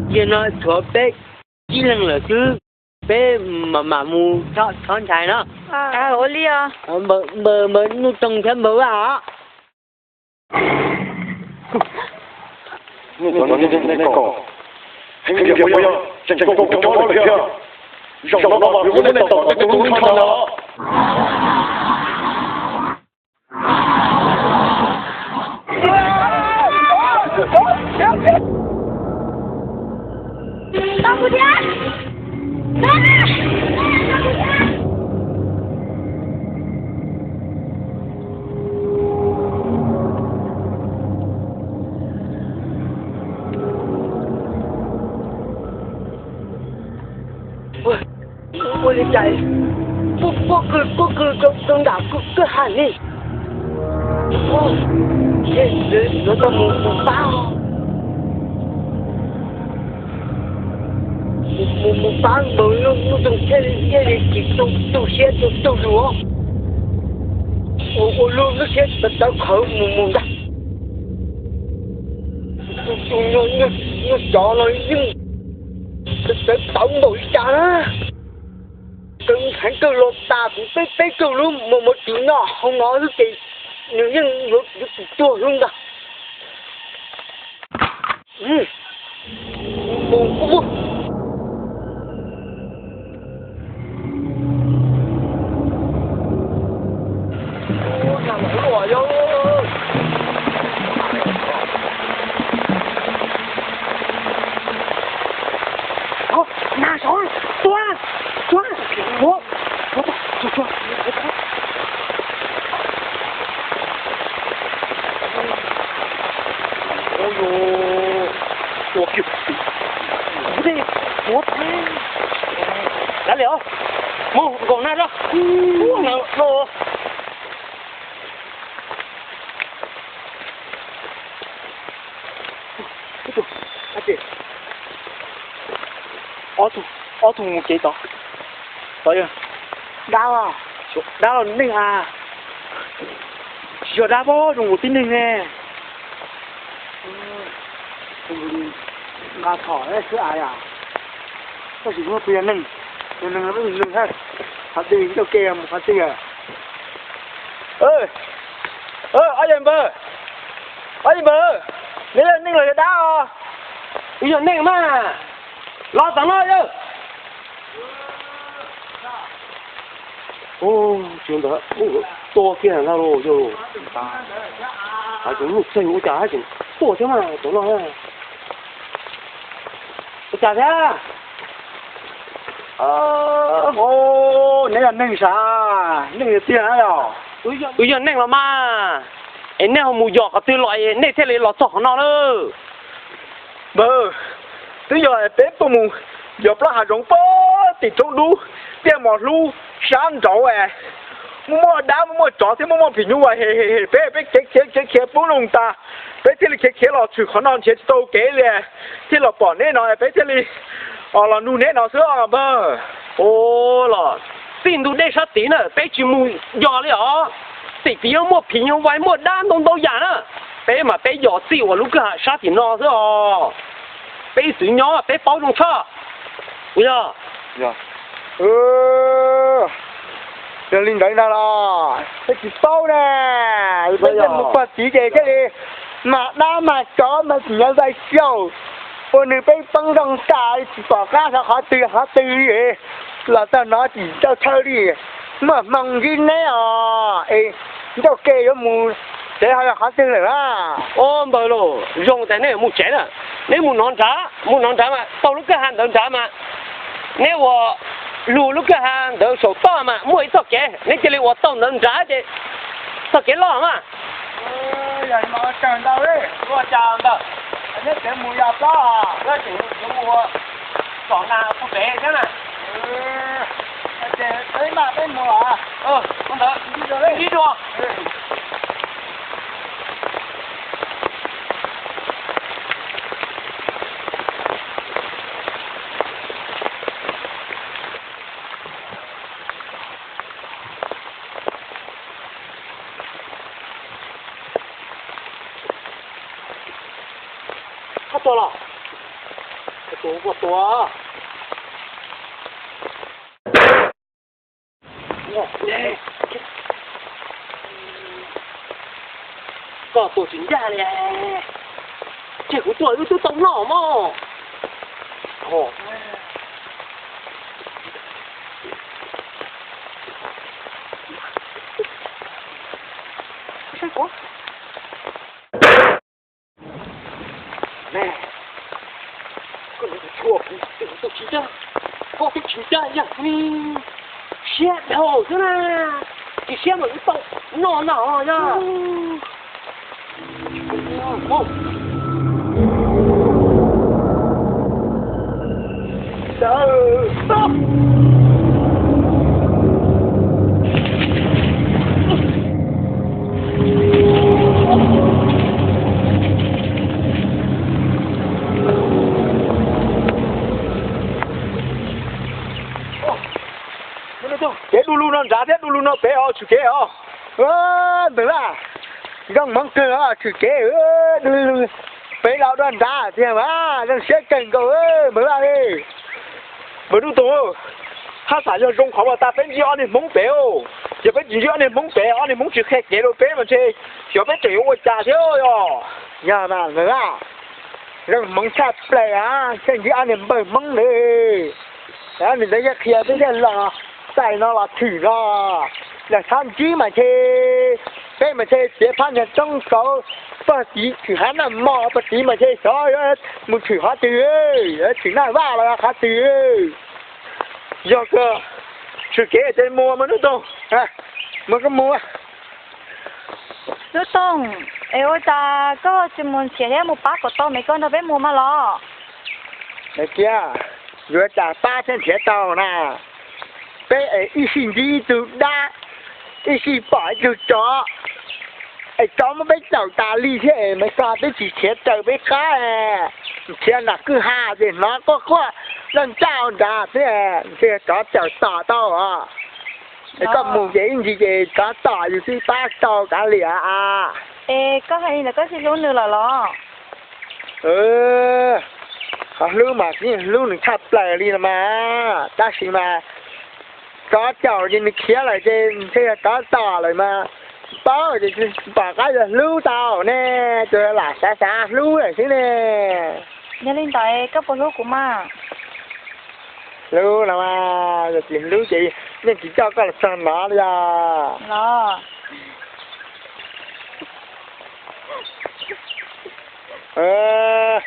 Yog no tshuav peb ib leeg lawm xwb, peb mam mam mus tshov ntshai no. Ua li os. Npawg Nuj Toog thiab npawg Vaj os. Ua li cas pob kws, pob kws rau nram kwj ha li. Yuav tau mus pab, mus pab npawg Nuj Toog thiaj li, thiaj li tsis tu siab tu zus. Ua luaj lub siab tawv qhawv mus mus ntag. Tus nyuag cov no yeej tawv tawv npaum li cas na. Kawg heev kawg los tas kuv peb peb kawg lub mos mos tws nyob hauv no xwb ces nws yeej yuav tsis tuag xwb ntag. Ua kiag, ua kiag, ua kiag. Dab li os, mus nkaum na rau. Ob tug, ob tug mus kev tod. Tod yog dab los, dab los neeg a? Tsis yog dab pob, zoo nkaus tib neeg ne. Nqa thom xwb a yom. Tab sis muab puas yog neeg, yog neeg los peb mus nug thiab. Qhov twg ua ke mus qhov twg. Ob yawg npawg, ob yawg npawg, neb yog neeg los yog dab os? Wb yog neeg mas, los tom no yawg. Ua, tsis ntawd, tua kiag ntag lauj yawg. Hais tseem lub txeeg ua cas hais tseem tuaj thiab mas tom no. Ua cas thiab? Neb yog neeg sav, neeg tiag tiag na yog? Wb yog neeg los mas, es nej ho mus yos qhov twg los es nej thiaj li los txog qhov no lawm? Npawg, twb yog peb tuaj mus yos plaub hav zoov puag tim roob dub, tiaj mos hlub sab nraud es muaj muaj dab muaj muaj tsov thiab muaj muaj phim nyuj vais hem hem peb, peb khiav khiav khiav khiav poob loo tas, peb thiaj li khiav khiav los tshwm qhov no nrhiav tsis tau kev li, thiaj los pom neb no peb thiaj li los nug neb no xwb os npawg. Ua los Txij ntug dej sab tid na peb tsis mus yos li os. Tim tid muaj phim nyuj vais muaj dab ntau ntau yam na. Peb mas peb yos txij uas lub kwj ha sab tim no xwb os. Peb ib txwv nyob peb paub zoo tshaj. Yog, yog li ntawd no los peb tsis paub na. Peb mus pog tid ces thiaj li mag dab mag tsov mag phim nyuj vais xyaum ua nws peb poob nroo tas tsis pom qab xyov qhov twg qhov twg li. Los txog no tsis tau chaw li. Muaj hmoo ntsib neb os, es ncauj ke yuav mus tsev ho yog qhov twg lawm na? Ua npawg lauj, zoo tias neb mus tsev na. Neb mus nov nrad, mus nov nrad mas taug lub kwj ha ntawd nrad mas. Neb ua lug lub kwj ha ntawd saum toj mas muaj ib txoj kev, neb cia li ua tau ntawd nrad ces txoj kev loj mas. Yog li mas ua tsaug ntau, ua tsaug ntau. Neb tseem mus yos plaub, neb tseem mus ua tsom nas puag pem thiab na. Ces peb maj peb mus los. Ntawd ib dua. Qhov tua los, tua tua. Koj tua tsis ncaj li. Ces kuv tua wb twb tau noj mog. Koj twb tsis ncaj, koj twb tsis ncaj yam li siab dhau xwb na, tsis siab mas wb tau noj no yog. Kev du lug no nrad thiab du lug no pem os, tshwm kev os. Npawg Laj, zoo hmoov kawg os, tshwm kev. Pem los dua nrad tiag mas zoo siab kawg nkaus npawg Laj li. Npawg Nuj Toog, haj xam yog zoo qhov uas tas peb ntsib ob niag Hmoob pem, yog peb tsis ntsib ob niag Hmoob pem, ob niag Hmoob tsis qhia kev rau peb mas ntshe xyov peb tseem yuav ua cas thiab os. Yog mas npawg Laj, zoo hmoov tshaj plaws thiaj ntsib ob niag npawg Hmoob ntawd. Nws ntawd thiaj qhia peb thiaj los txais no los tshwm no. Yog txhob ntsib mas ntshe peb mas ntshe txiav phab nyuag roob kauv pog tid tshwm hav noj mov pog tid mas ntshe xyov mus tshwm qhov twg, tshwm Naj Vaj los qhov twg. Yog kawg, tshwm kev ces mus mas Nuj Toog, mus koj mus. Nuj Toog, es ua cas koj tsis mus nrhiav thiab mus pab kom tau me koj nrog peb mus mas los? Nws tias yuav cas pab thiab nrhiav tau na. Peb es ib sij ntsib ib tug dab, ib sij pom ib tug tsov, es tsov muab peb caum tas li thiab es me koj twb tsis nrhiav raws peb qab, nrhiav nram kwj ha ces hnov quaj quaj laj ntsaj nrad xwb, ntshe tsov caum tom tau os. Es koj mus ces ib ntsis ces tsov tom yus twb pab tau kav liam a. Es koj hais li ntawd koj tsis hlub nws lawm los? Qhov hlub mas kuv yeej hlub nws tshaj plaws li no mas, tab sis mas tsov caum ces nws khiav lawm ces ntshe yog tsov tom lawm mas, tsis paub ces tsis pom qab yuav hlub tau ne, tsuas lam xav xav hlub lawm xwb ne. Yog li ntawd koj puas hlub kuv mas? Hlub los mas, yog tsis hlub ces yeej tsis coj koj los txog no li os. Los,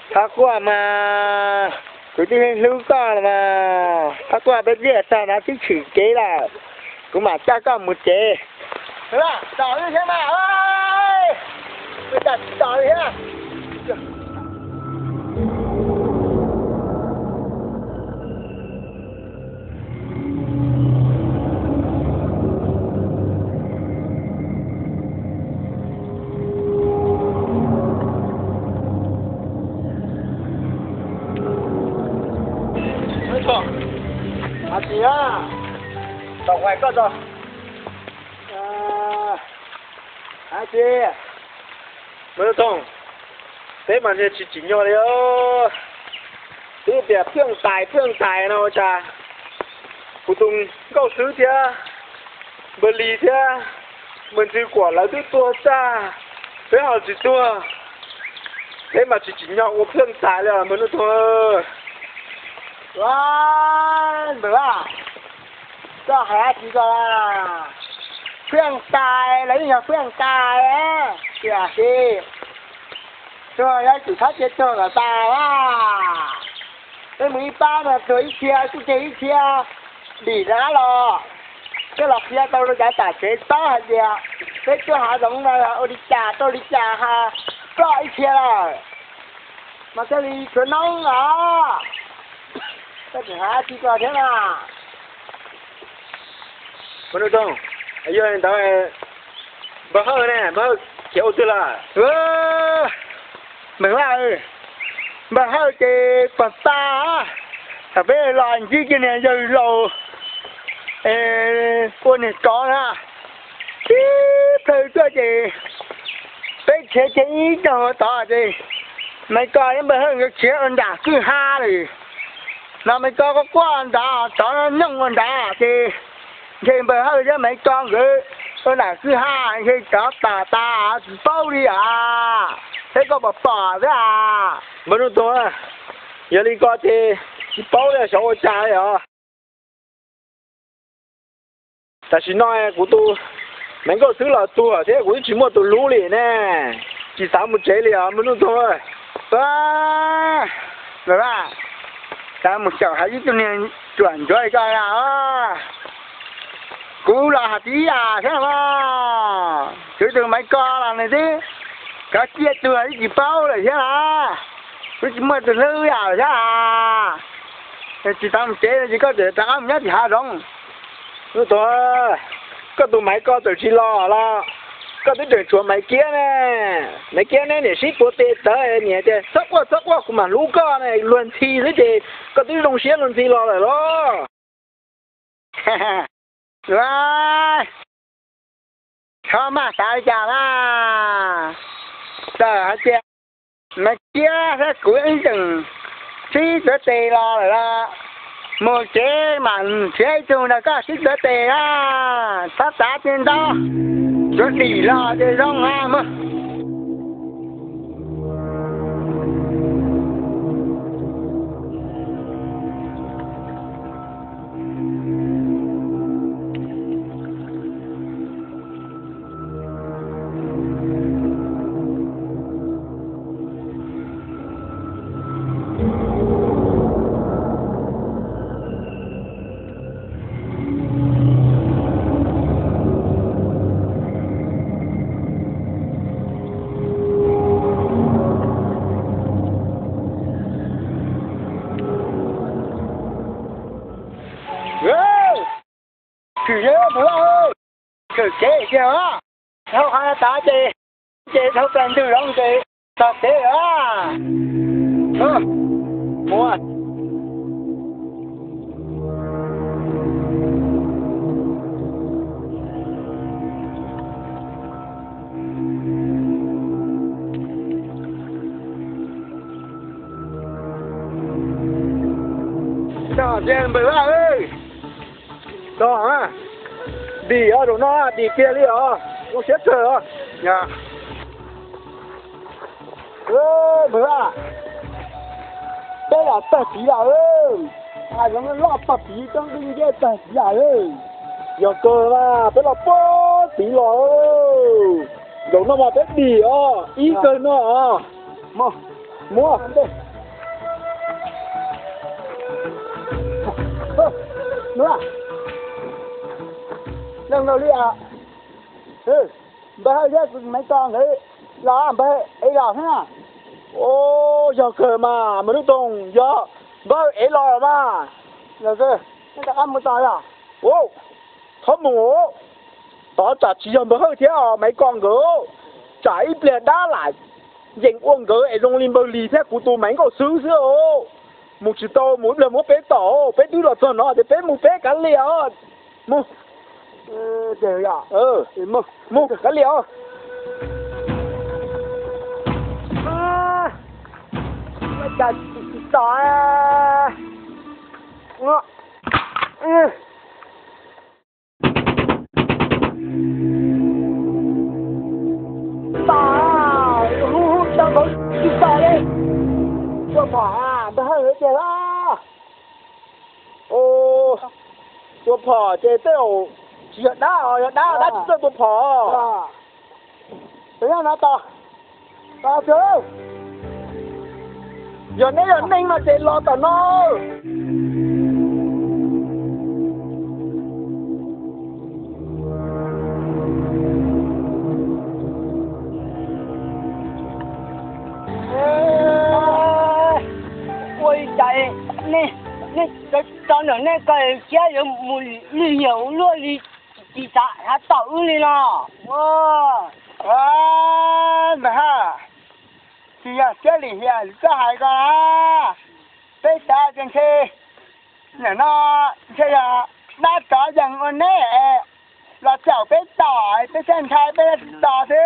txhob quaj mas, kuv twb hlub koj los mas, txhob quaj, peb twb txog no twb tshwm kev lawm, kuv mam coj koj mus tsev. Tos wb thiab mas, tos wb thiab. Hais tias, tau hais koj tso. Hais tias, Maiv Nuj Toog, peb mas nrhiav tsis tsim nyog li os. Twb tias pheej tais pheej tais no ua cas kuv tus nkauj xwb thiab npawg Lis thiab npawg Ntxwg Kuam lawv twb tuag tag, peb ho tsis tuag. Peb mas tsis tsim nyog ua pheej tais li os Maiv Nuj Toog. Npawg Vaj, koj hais dab tsi ko? Pheej tais los yeej yog pheej tais, tiam sis tuag yog ib tug txhob cia tuag kom tas na. Peb mus ib pab no tuag ib txhia kuj tseg ib txhia, dim rov qab los. Koj los qhia tau rau cov tam tsev paub hais tias peb tuaj hav zoov no ua li cas rau li cas ho ploj ib txhia lawm, mas thiaj li tshuav noob os. Koj tseem hais dab tsi ko thiab na? Maiv Nuj Toog, yog li ntawd npawg Hawj ne, npawg Hawj khiav ua twg lawm? Npawg Vaj, npawg Hawj ces pog tas, thaum peb los ntsib kiag niag yawg laus ua niag tsov na, tib plhaw tuaj ces peb khiav kiag ib tog tod ces Maiv Koj thiab npawg Hawj nkawd khiav ua nram kwj ha lawm. No Maiv Koj quaj quaj nrad, tsov nyooj ua nrad ces ntshe npawg Hawj thiab Maiv Koj nkawd ua nram kwj ha ntshe tsov tom tas tsis paub li as. Thiab koj pom pom xwb a. Npawg Nuj Toog, yog li ko ces tsis paub li xyov ua cas li os. Tam sim no kuv tus Maiv Nkauj Xwb los tuag thiab kuv twb tsis muaj tus hlub li ne, tsis xav mus tsev li os Npawg Nuj Toog. Npawg Vaj, xav mus xyaum hais ib tug niag ruam ntsuav li koj os. Kuv los hais tib yam thiab os, kuv tus Maiv Koj los nws twb kav ciaj tuag twb tsis paub lawm thiab os, twb tsis muaj tus hlub yam thiab os. Tsis tau mus tsev no ces koj tseem rov qab mus nyob tim hav zoov. Nuj Toog, koj tus Maiv Koj txawm tsis los los koj twb tseem tshuav Maiv Kiab ne. Maiv Kiab neb niam sib tuav tes tawv niam tias txhob quaj txhob quaj kuv mam hlub koj ne, luag ntxhi xwb ces koj twb zoo siab luag ntxhi los lawm los. Txhob maj xav li cas mas, txawm hais tias Maiv Kiab thiab kuv ib tseem sib tuav tes los lawm los, mus tsev mam nrhiav ib tug nrog koj sib tuav tes na. Txhob xav tias ntau, yuav dim los ces zoo na mog. Khwv yawg Npawg Vaj, khwv kev tiag os. Dhau qhov no tas ces, ces dhau plaws ntws los ces txog tsev lawm. Txog tiag Npawg Vaj, txog, dim os, zaum no dim tiag li os, zoo siab kawg os. Npawg Vaj, peb los tag tid lawm, hav zoov loj tag tid, roob dub nciab tag tid lawm. Yog kawg mas peb los puag tid los, zaum no mas peb dim os, ib kawg no os. Muab, leej laus li as. Npawg Hawj thiab Maiv Koj nkawd los, npawg Ev los thiab na. Yog kawg mas Npawg Nuj Toog, yog npawg Hawj Ev los mas. Rov qab mus tod yog? Txhob mus, tod tsam tsis yog npawg Hawj thiab Maiv Koj nkawd, tsam ib pliag dab lam yeem ua nkawd es zoo li npawg Lis thiab kuv tus Maiv Nkauj Xwb xwb os. Mus tsis tau, mus ib pliag muab peb tom, peb twb los txog no ces peb mus peb kav liam os. Mus. Mus kav liam os. Cas tsis tom. Tom, hu hu tau npaum tsis tom li. Tua phom, npawg Hawj tiag lawm. Tua phom ces tej zaum tsis yog dab os, yog dab dab tsis txawj tua phom. Tus nyob no tos, tos tsuag. Yog neb yog neeg no ces los tom no. Ua li cas nej, nej tso ntawm nej ko thiab yuav mus lwj yawm ua luaj li, tsis xav tom wb li no. Npawg Hawj, tsis yog siab lim hiam li koj hais ko na. Peb xav tias ntshe nim no ntshe yog dab tsov yees ua neb los caum peb tom, peb thiaj ntshai peb thiaj tsis tom xwb.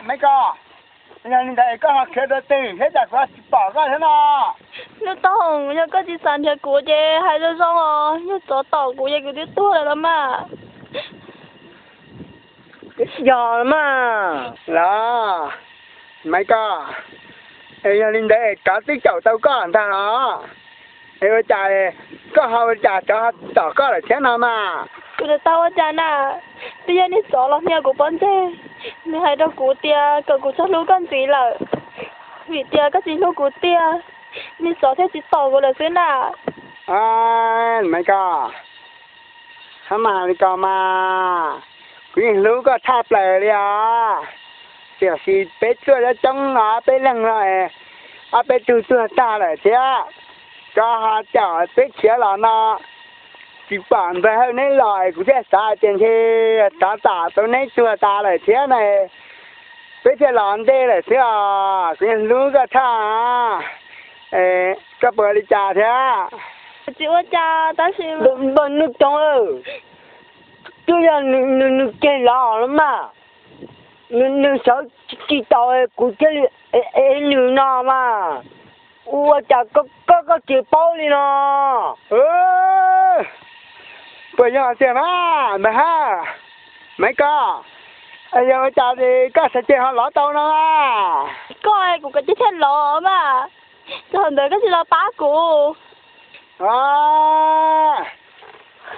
Maiv Kos, yog li ntawd koj ho khiav rau twg thiab cas kuv tsis pom koj thiab no? Nuj Toog, yog koj tsis xav nrhiav kuv ces hais zoo zoo os, yog tsov tom kuv ces kuv twb tuag lawm los mas. Yog los mas. Los, Maiv Kos, es yog li ntawd es tsov twb caum tau koj ntag los? Es ua cas koj ho ua cas tsov ho tom koj lawm thiab no mas? Kuv tsis tau ua cas na, twb yog niag tsov los hnia kuv pob ntseg, nws hais rau kuv tias kom kuv txhob hlub koj ntxiv lawm, vim tias koj tsis hlub kuv tiag, niag tsov thiaj tsis tom kuv lawm xwb na. Maiv Kos, hab mas li ko mas, kuv yeej hlub koj tshaj plaws li os. Tiam sis peb tuaj coob coob no ob peb leeg no, ob peb tug tuag tag lawm thiab, tsov ho caum peb khiav los no, tsis pom npawg Hawj neb los es kuv thiaj xav hais tias ntshe tsov tom tau neb tuag tas lawm thiab na, peb thiaj los ntej lawm xwb os. Kuv yeej hlub koj tshaj. Koj puas ua li cas thiab? Tsis ua cas tab sis npawg Nuj Toog, twb yog nws ceg los los mas, nws sawv tsis tau kuv thiaj li ev nws no mas. Ua cas koj koj tsis paub li no? Puas yog tiag mas npawg Hawj, Maiv Kos, yog ua cas koj sawv ceg ho lov tau no? Koj kuv kav tsij thiaj lov mas, thaum ntawd koj tsis los pab kuv.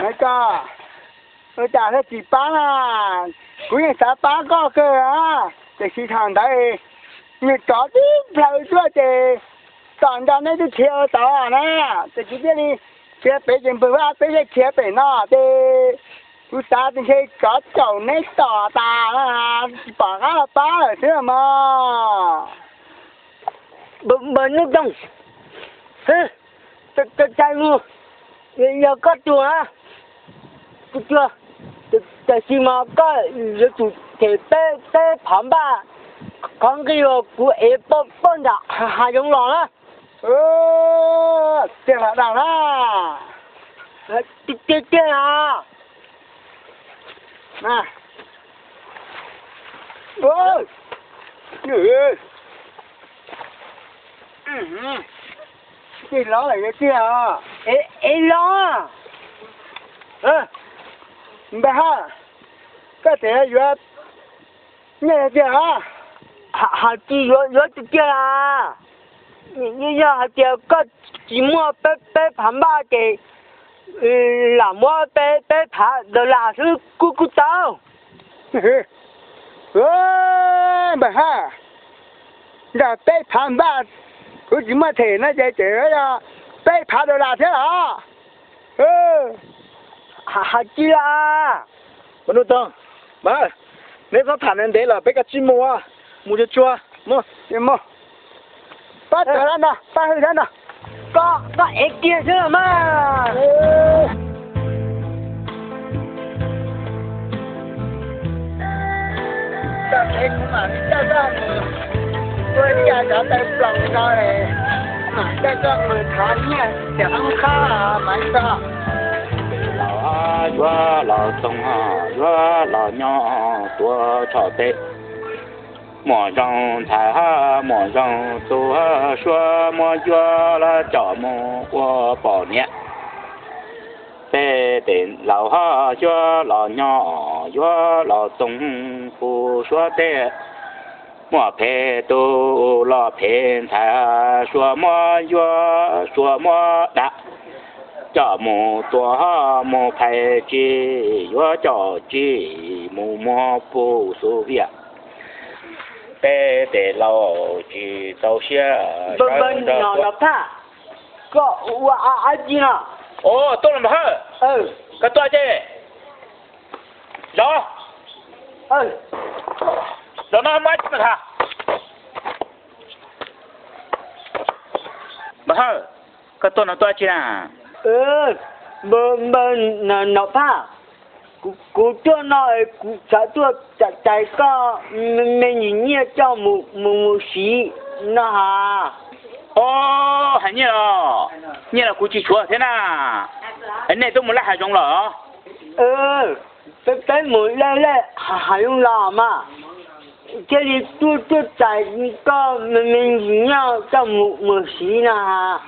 Maiv Kos, ua cas thiaj tsis pab na? Kuv yeej xav pab koj kawg, tiam sis thaum ntawd niag tsov tib plhaw tuaj ces tom nrog neb twb khiav ua tod na, ces kuv thiaj li khiav pem ces npawg Vaj peb thiaj khiav pem no ces kuv xav tias ntshe tsov caum neb tom tas, tsis pom qab los pab lawm xwb mog. Npawg Nuj Toog, txaus mus, yog koj tuag na, kuv tuag, tiam sis mas koj yuav tsum them peb phav npaj qhov nqi uas kuv ev poj nram hav zoov los na. Tiag los dag na? Tiag tiag os. Tig los lawm yuav tiag os. Es los, npawg Hawj, koj tseem yuav nyiaj tiag tiag os? Hais tias yuav tiag tiag os. Yog hais tias koj tsis muaj peb phav npaj ces lam muab peb phav dollar xwb kuj kuj tau. Npawg Hawj, nrog peb phav npaj kuv tsis muaj them no ces tseem yog peb phav dollar thiab los? Hais tsis lawm. Nuj Toog, neb txhob tham ntev lawm, peb kav tsij mus, mus tsuag tsuag mus. Pab tawm dab no, pab hwj dab no. Koj, koj ev kiag xwb los mas. Koj ev kuv mam li coj koj mus tua ib co cov taw ploos no, mam Laus yuav los txoog, yuav los nyob tuav tshoj teb, muaj zoo ntxhais, muaj zoo tub, suav muab yuav los coj mus ua poj niam. Peb tes laus yuav los nyob, yuav los txoog puag suav teb, muaj phem tub los phem ntxhais, suav muab yuav, suav muab dam, coj mus tua, mus phais tsis, yuav coj tsis mus muag puag xub viaj. Peb tes laus tsis txaus siab. Npawg Nom Phaj, koj ua dab tsi no? Tuaj los Npawg Hawj, koj tuaj ces zov, zov no muaj dab tsi mas tham. Npawg Hawj, koj tuaj no tuaj dab tsi na? Npawg Nom Phaj, kuv tuaj no kuv xav tuaj txais koj me ntsis nyiaj coj mus mus siv no has. Os, hais nyiaj los, nyiaj los kuv tsis tshuav thiab na. Nej twb mus laj hav zoov los? Peb mus laj laj hav zoov los mas, thiaj li tuaj tuaj txais koj me me ntsis nyiaj coj mus mus siv no has.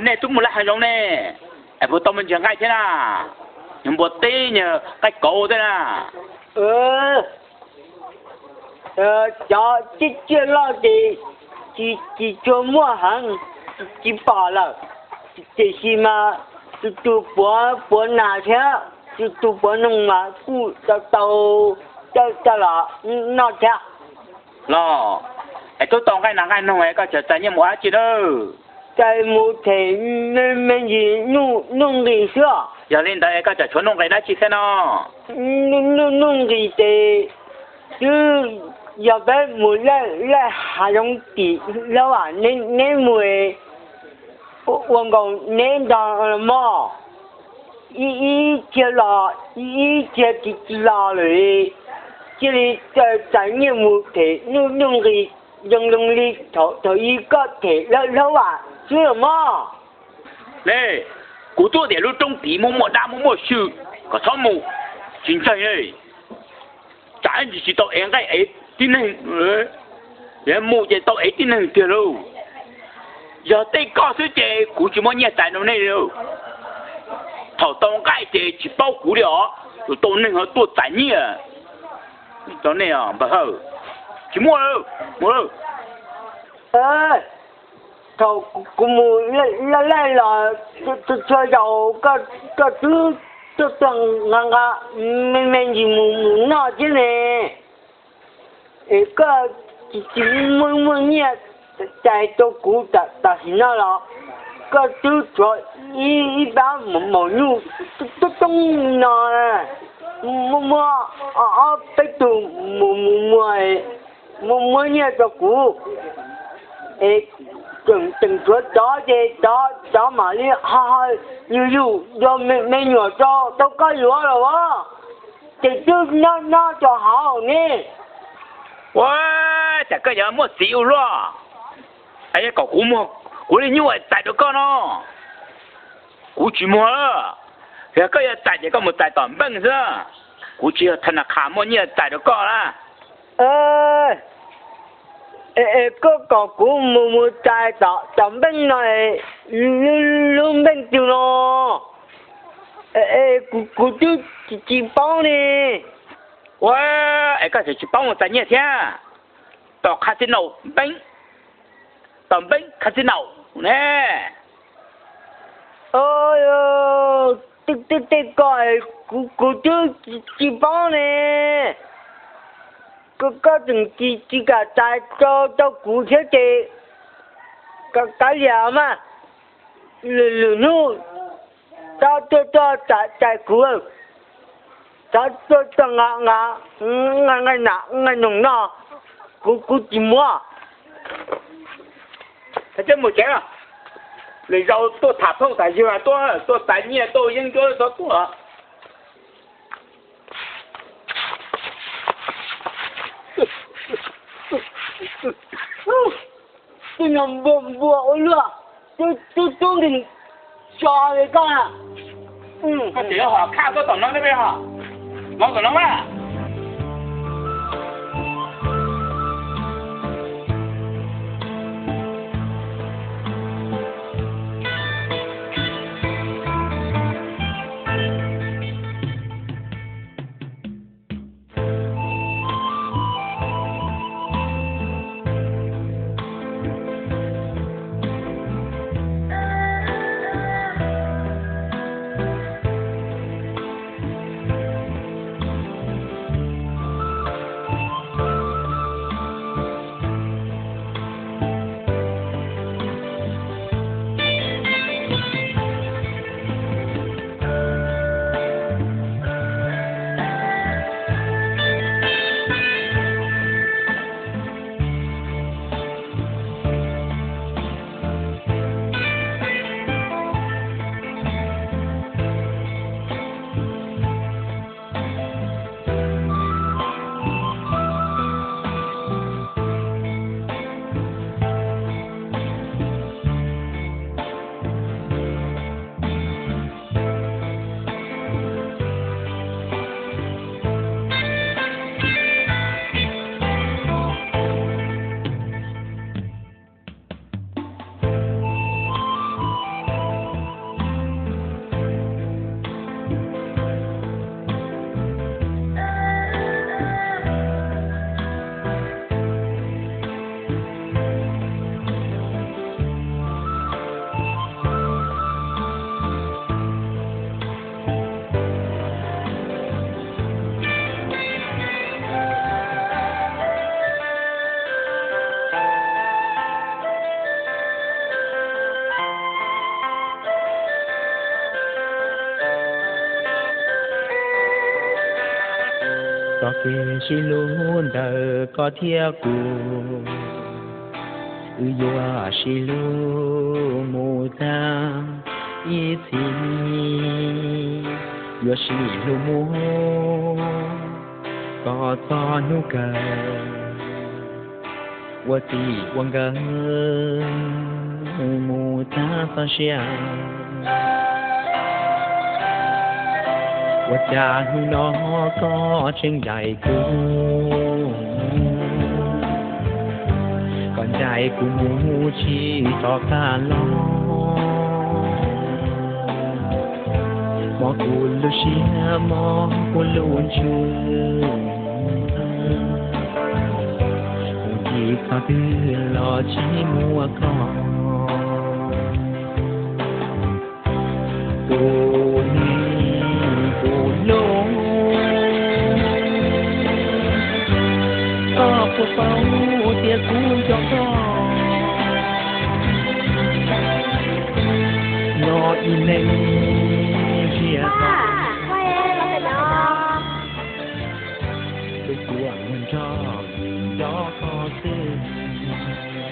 Nej twb mus laj hav zoov ne, es puas tau me ntsis nqaij thiab na? Nws npua teb nws nqaij kauv thiab na. Cov tsiaj tsiaj loj ces tsis tshua muaj heev, tsis pom lawm, tiam sis mas tus tus puav puav nas thiab tus tus puav noog mas kuj tau tau coj los noj thiab. Los, es twb tau nqaij nas nqaij noog es koj tseem txais nyiaj mus ua dab tsi na? Txais mus them me ntsis nuj nqis xwb. Yog li ntawd es koj tseem tshuav nuj nqis dab tsi thiab no? Nuj nqis ces twb yog peb mus laj hav zoov tim laub as, neb mus ua nkaus neb ntog los mog. Ib ib txhia los, ib ib txhia tsis tsis los lawm, thiaj li txais nyiaj mus them nuj nuj nqis zoo zoo li thaum ub koj them laub laub as xwb los mog. Ne, kuv twb tias lub roob tid muaj muaj dab muaj muaj swm, koj txhob mus, tsis ntseeg. Tsam ntsis tsis tau ev nqaij ev tib neeg, mus ces tau ev tib neeg tiag lauj. Yog tej koj xwb ces kuv tsis muaj nyiaj txais rau nej li. Thaum tau nqaij ces tsis paub kuv li os, tus tau neeg ho tuaj txais nyiaj rau nej os npawg Hawj. Tsis muaj lawm, mus lawm. Thaum kuv mus laj laj los txhua zaus koj twb tuaj tuaj nqa nqa me me ntsis mus mus noj thiab ne. Es koj tsis muaj muaj nyiaj txais rau kuv tam sim no los? Koj twb tshuav ib pab maum nyuj tub toob no, muaj muaj ob peb tug mus mus muag, muaj muab nyiaj rau kuv, es tseem tshuav cov ces cov mam li ho yug yug dua me nyuam rau koj yuav los as. Ces twb nyob nyob rau hauv ne. Ua cas koj yuav muaj txiv ua luaj? Yog kom kuv muag kuv li nyuj txais rau koj no, kuv tsis muag. Yog koj yuav txais ces koj mus txais tom npeej xwb, kuv tsis yog thas nas khas muaj nyiaj txais rau koj na. Es koj kom kuv mus mus txais tom npeej no, lub npeej twg no? Kuv twb tsis paub ne. Ua, es koj tseem tsis paub mus txais nyiaj thiab? Tom casino npeej, tom npeej casino ne. Tej ko kuv twb tsis paub ne. Koj tseem tsis kam txais rau kuv thiab ces kav liam mas. Lwm hnub txhob tuaj tuaj txais kuv, txhob tuaj tuaj nqa nqa nqaij nam nqaij noog no, kuv kuv tsis muab. Thiab mus tsev, lwm zaus tuaj tham phooj tham ywg tuaj, tuaj txais nyiaj tuaj yeeb ncuab txhob tuaj. Tus nyuag npua npua ua luaj, cub cub nti tso li koj. Koj tseem yuav hom khaj tuaj tom no thiab peb hos? Los tom no mas. Txoj kev sib hlub ntawm koj thiab kuv, wb yuav sib hlub mus tag ib txhis, yuav sib hlub mus kom txog hnub kawg, ua txij ua nkawm mus tag txoj sia. Ua cas hnub no koj tseem ncaim kuv, koj ncaim kuv mus tsis rov qab los. Mob kuv lub siab, mob kuv lub ntsws, mus txog twg los tsis muaj koj. Tus neeg kuv hlub, koj puas paub tias kuv nco koj, nyob ib leeg zias tos. Tus tuaj mus nrog nco koj xwb.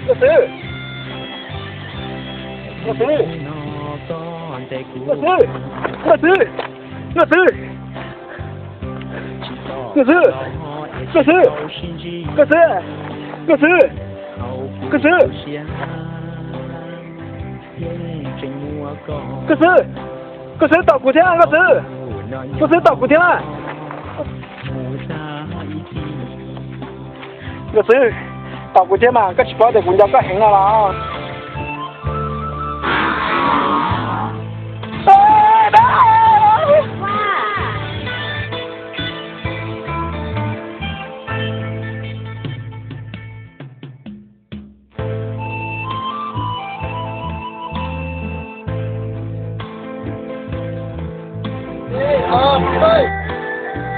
Koj xwb, koj xwb, koj xwb, koj xwb, koj xwb, koj xwb, koj xwb, koj xwb, koj xwb, koj xwb, koj xwb, koj xwb, koj xwb tos kuv thiab koj xwb, koj xwb tos kuv thiab. Koj xwb, tos kuv thiab mas, koj tsis paub tias kuv nco koj heev no los?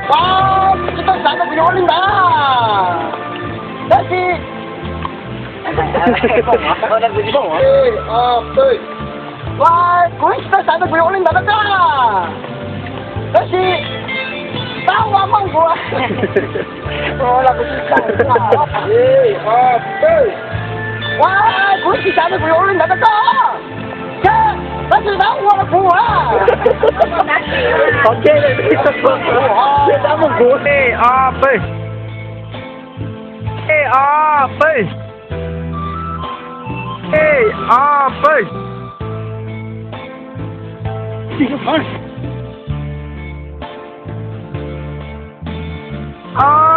Ua, tsis tau xav tias kuv yuav ua li ntawd, tab sis, ua, kuv tsis tau xav tias kuv yuav ua li ntawd na, tab sis, tau ua mog kuv. Ua, kuv tsis xav tias kuv yuav ua li ntawd rau koj, tab sis tau ua rau kuv. Qhov tseeb, dab muag kuv. Ej ob peb, ej ob peb. Ê, ob pawg. Ê,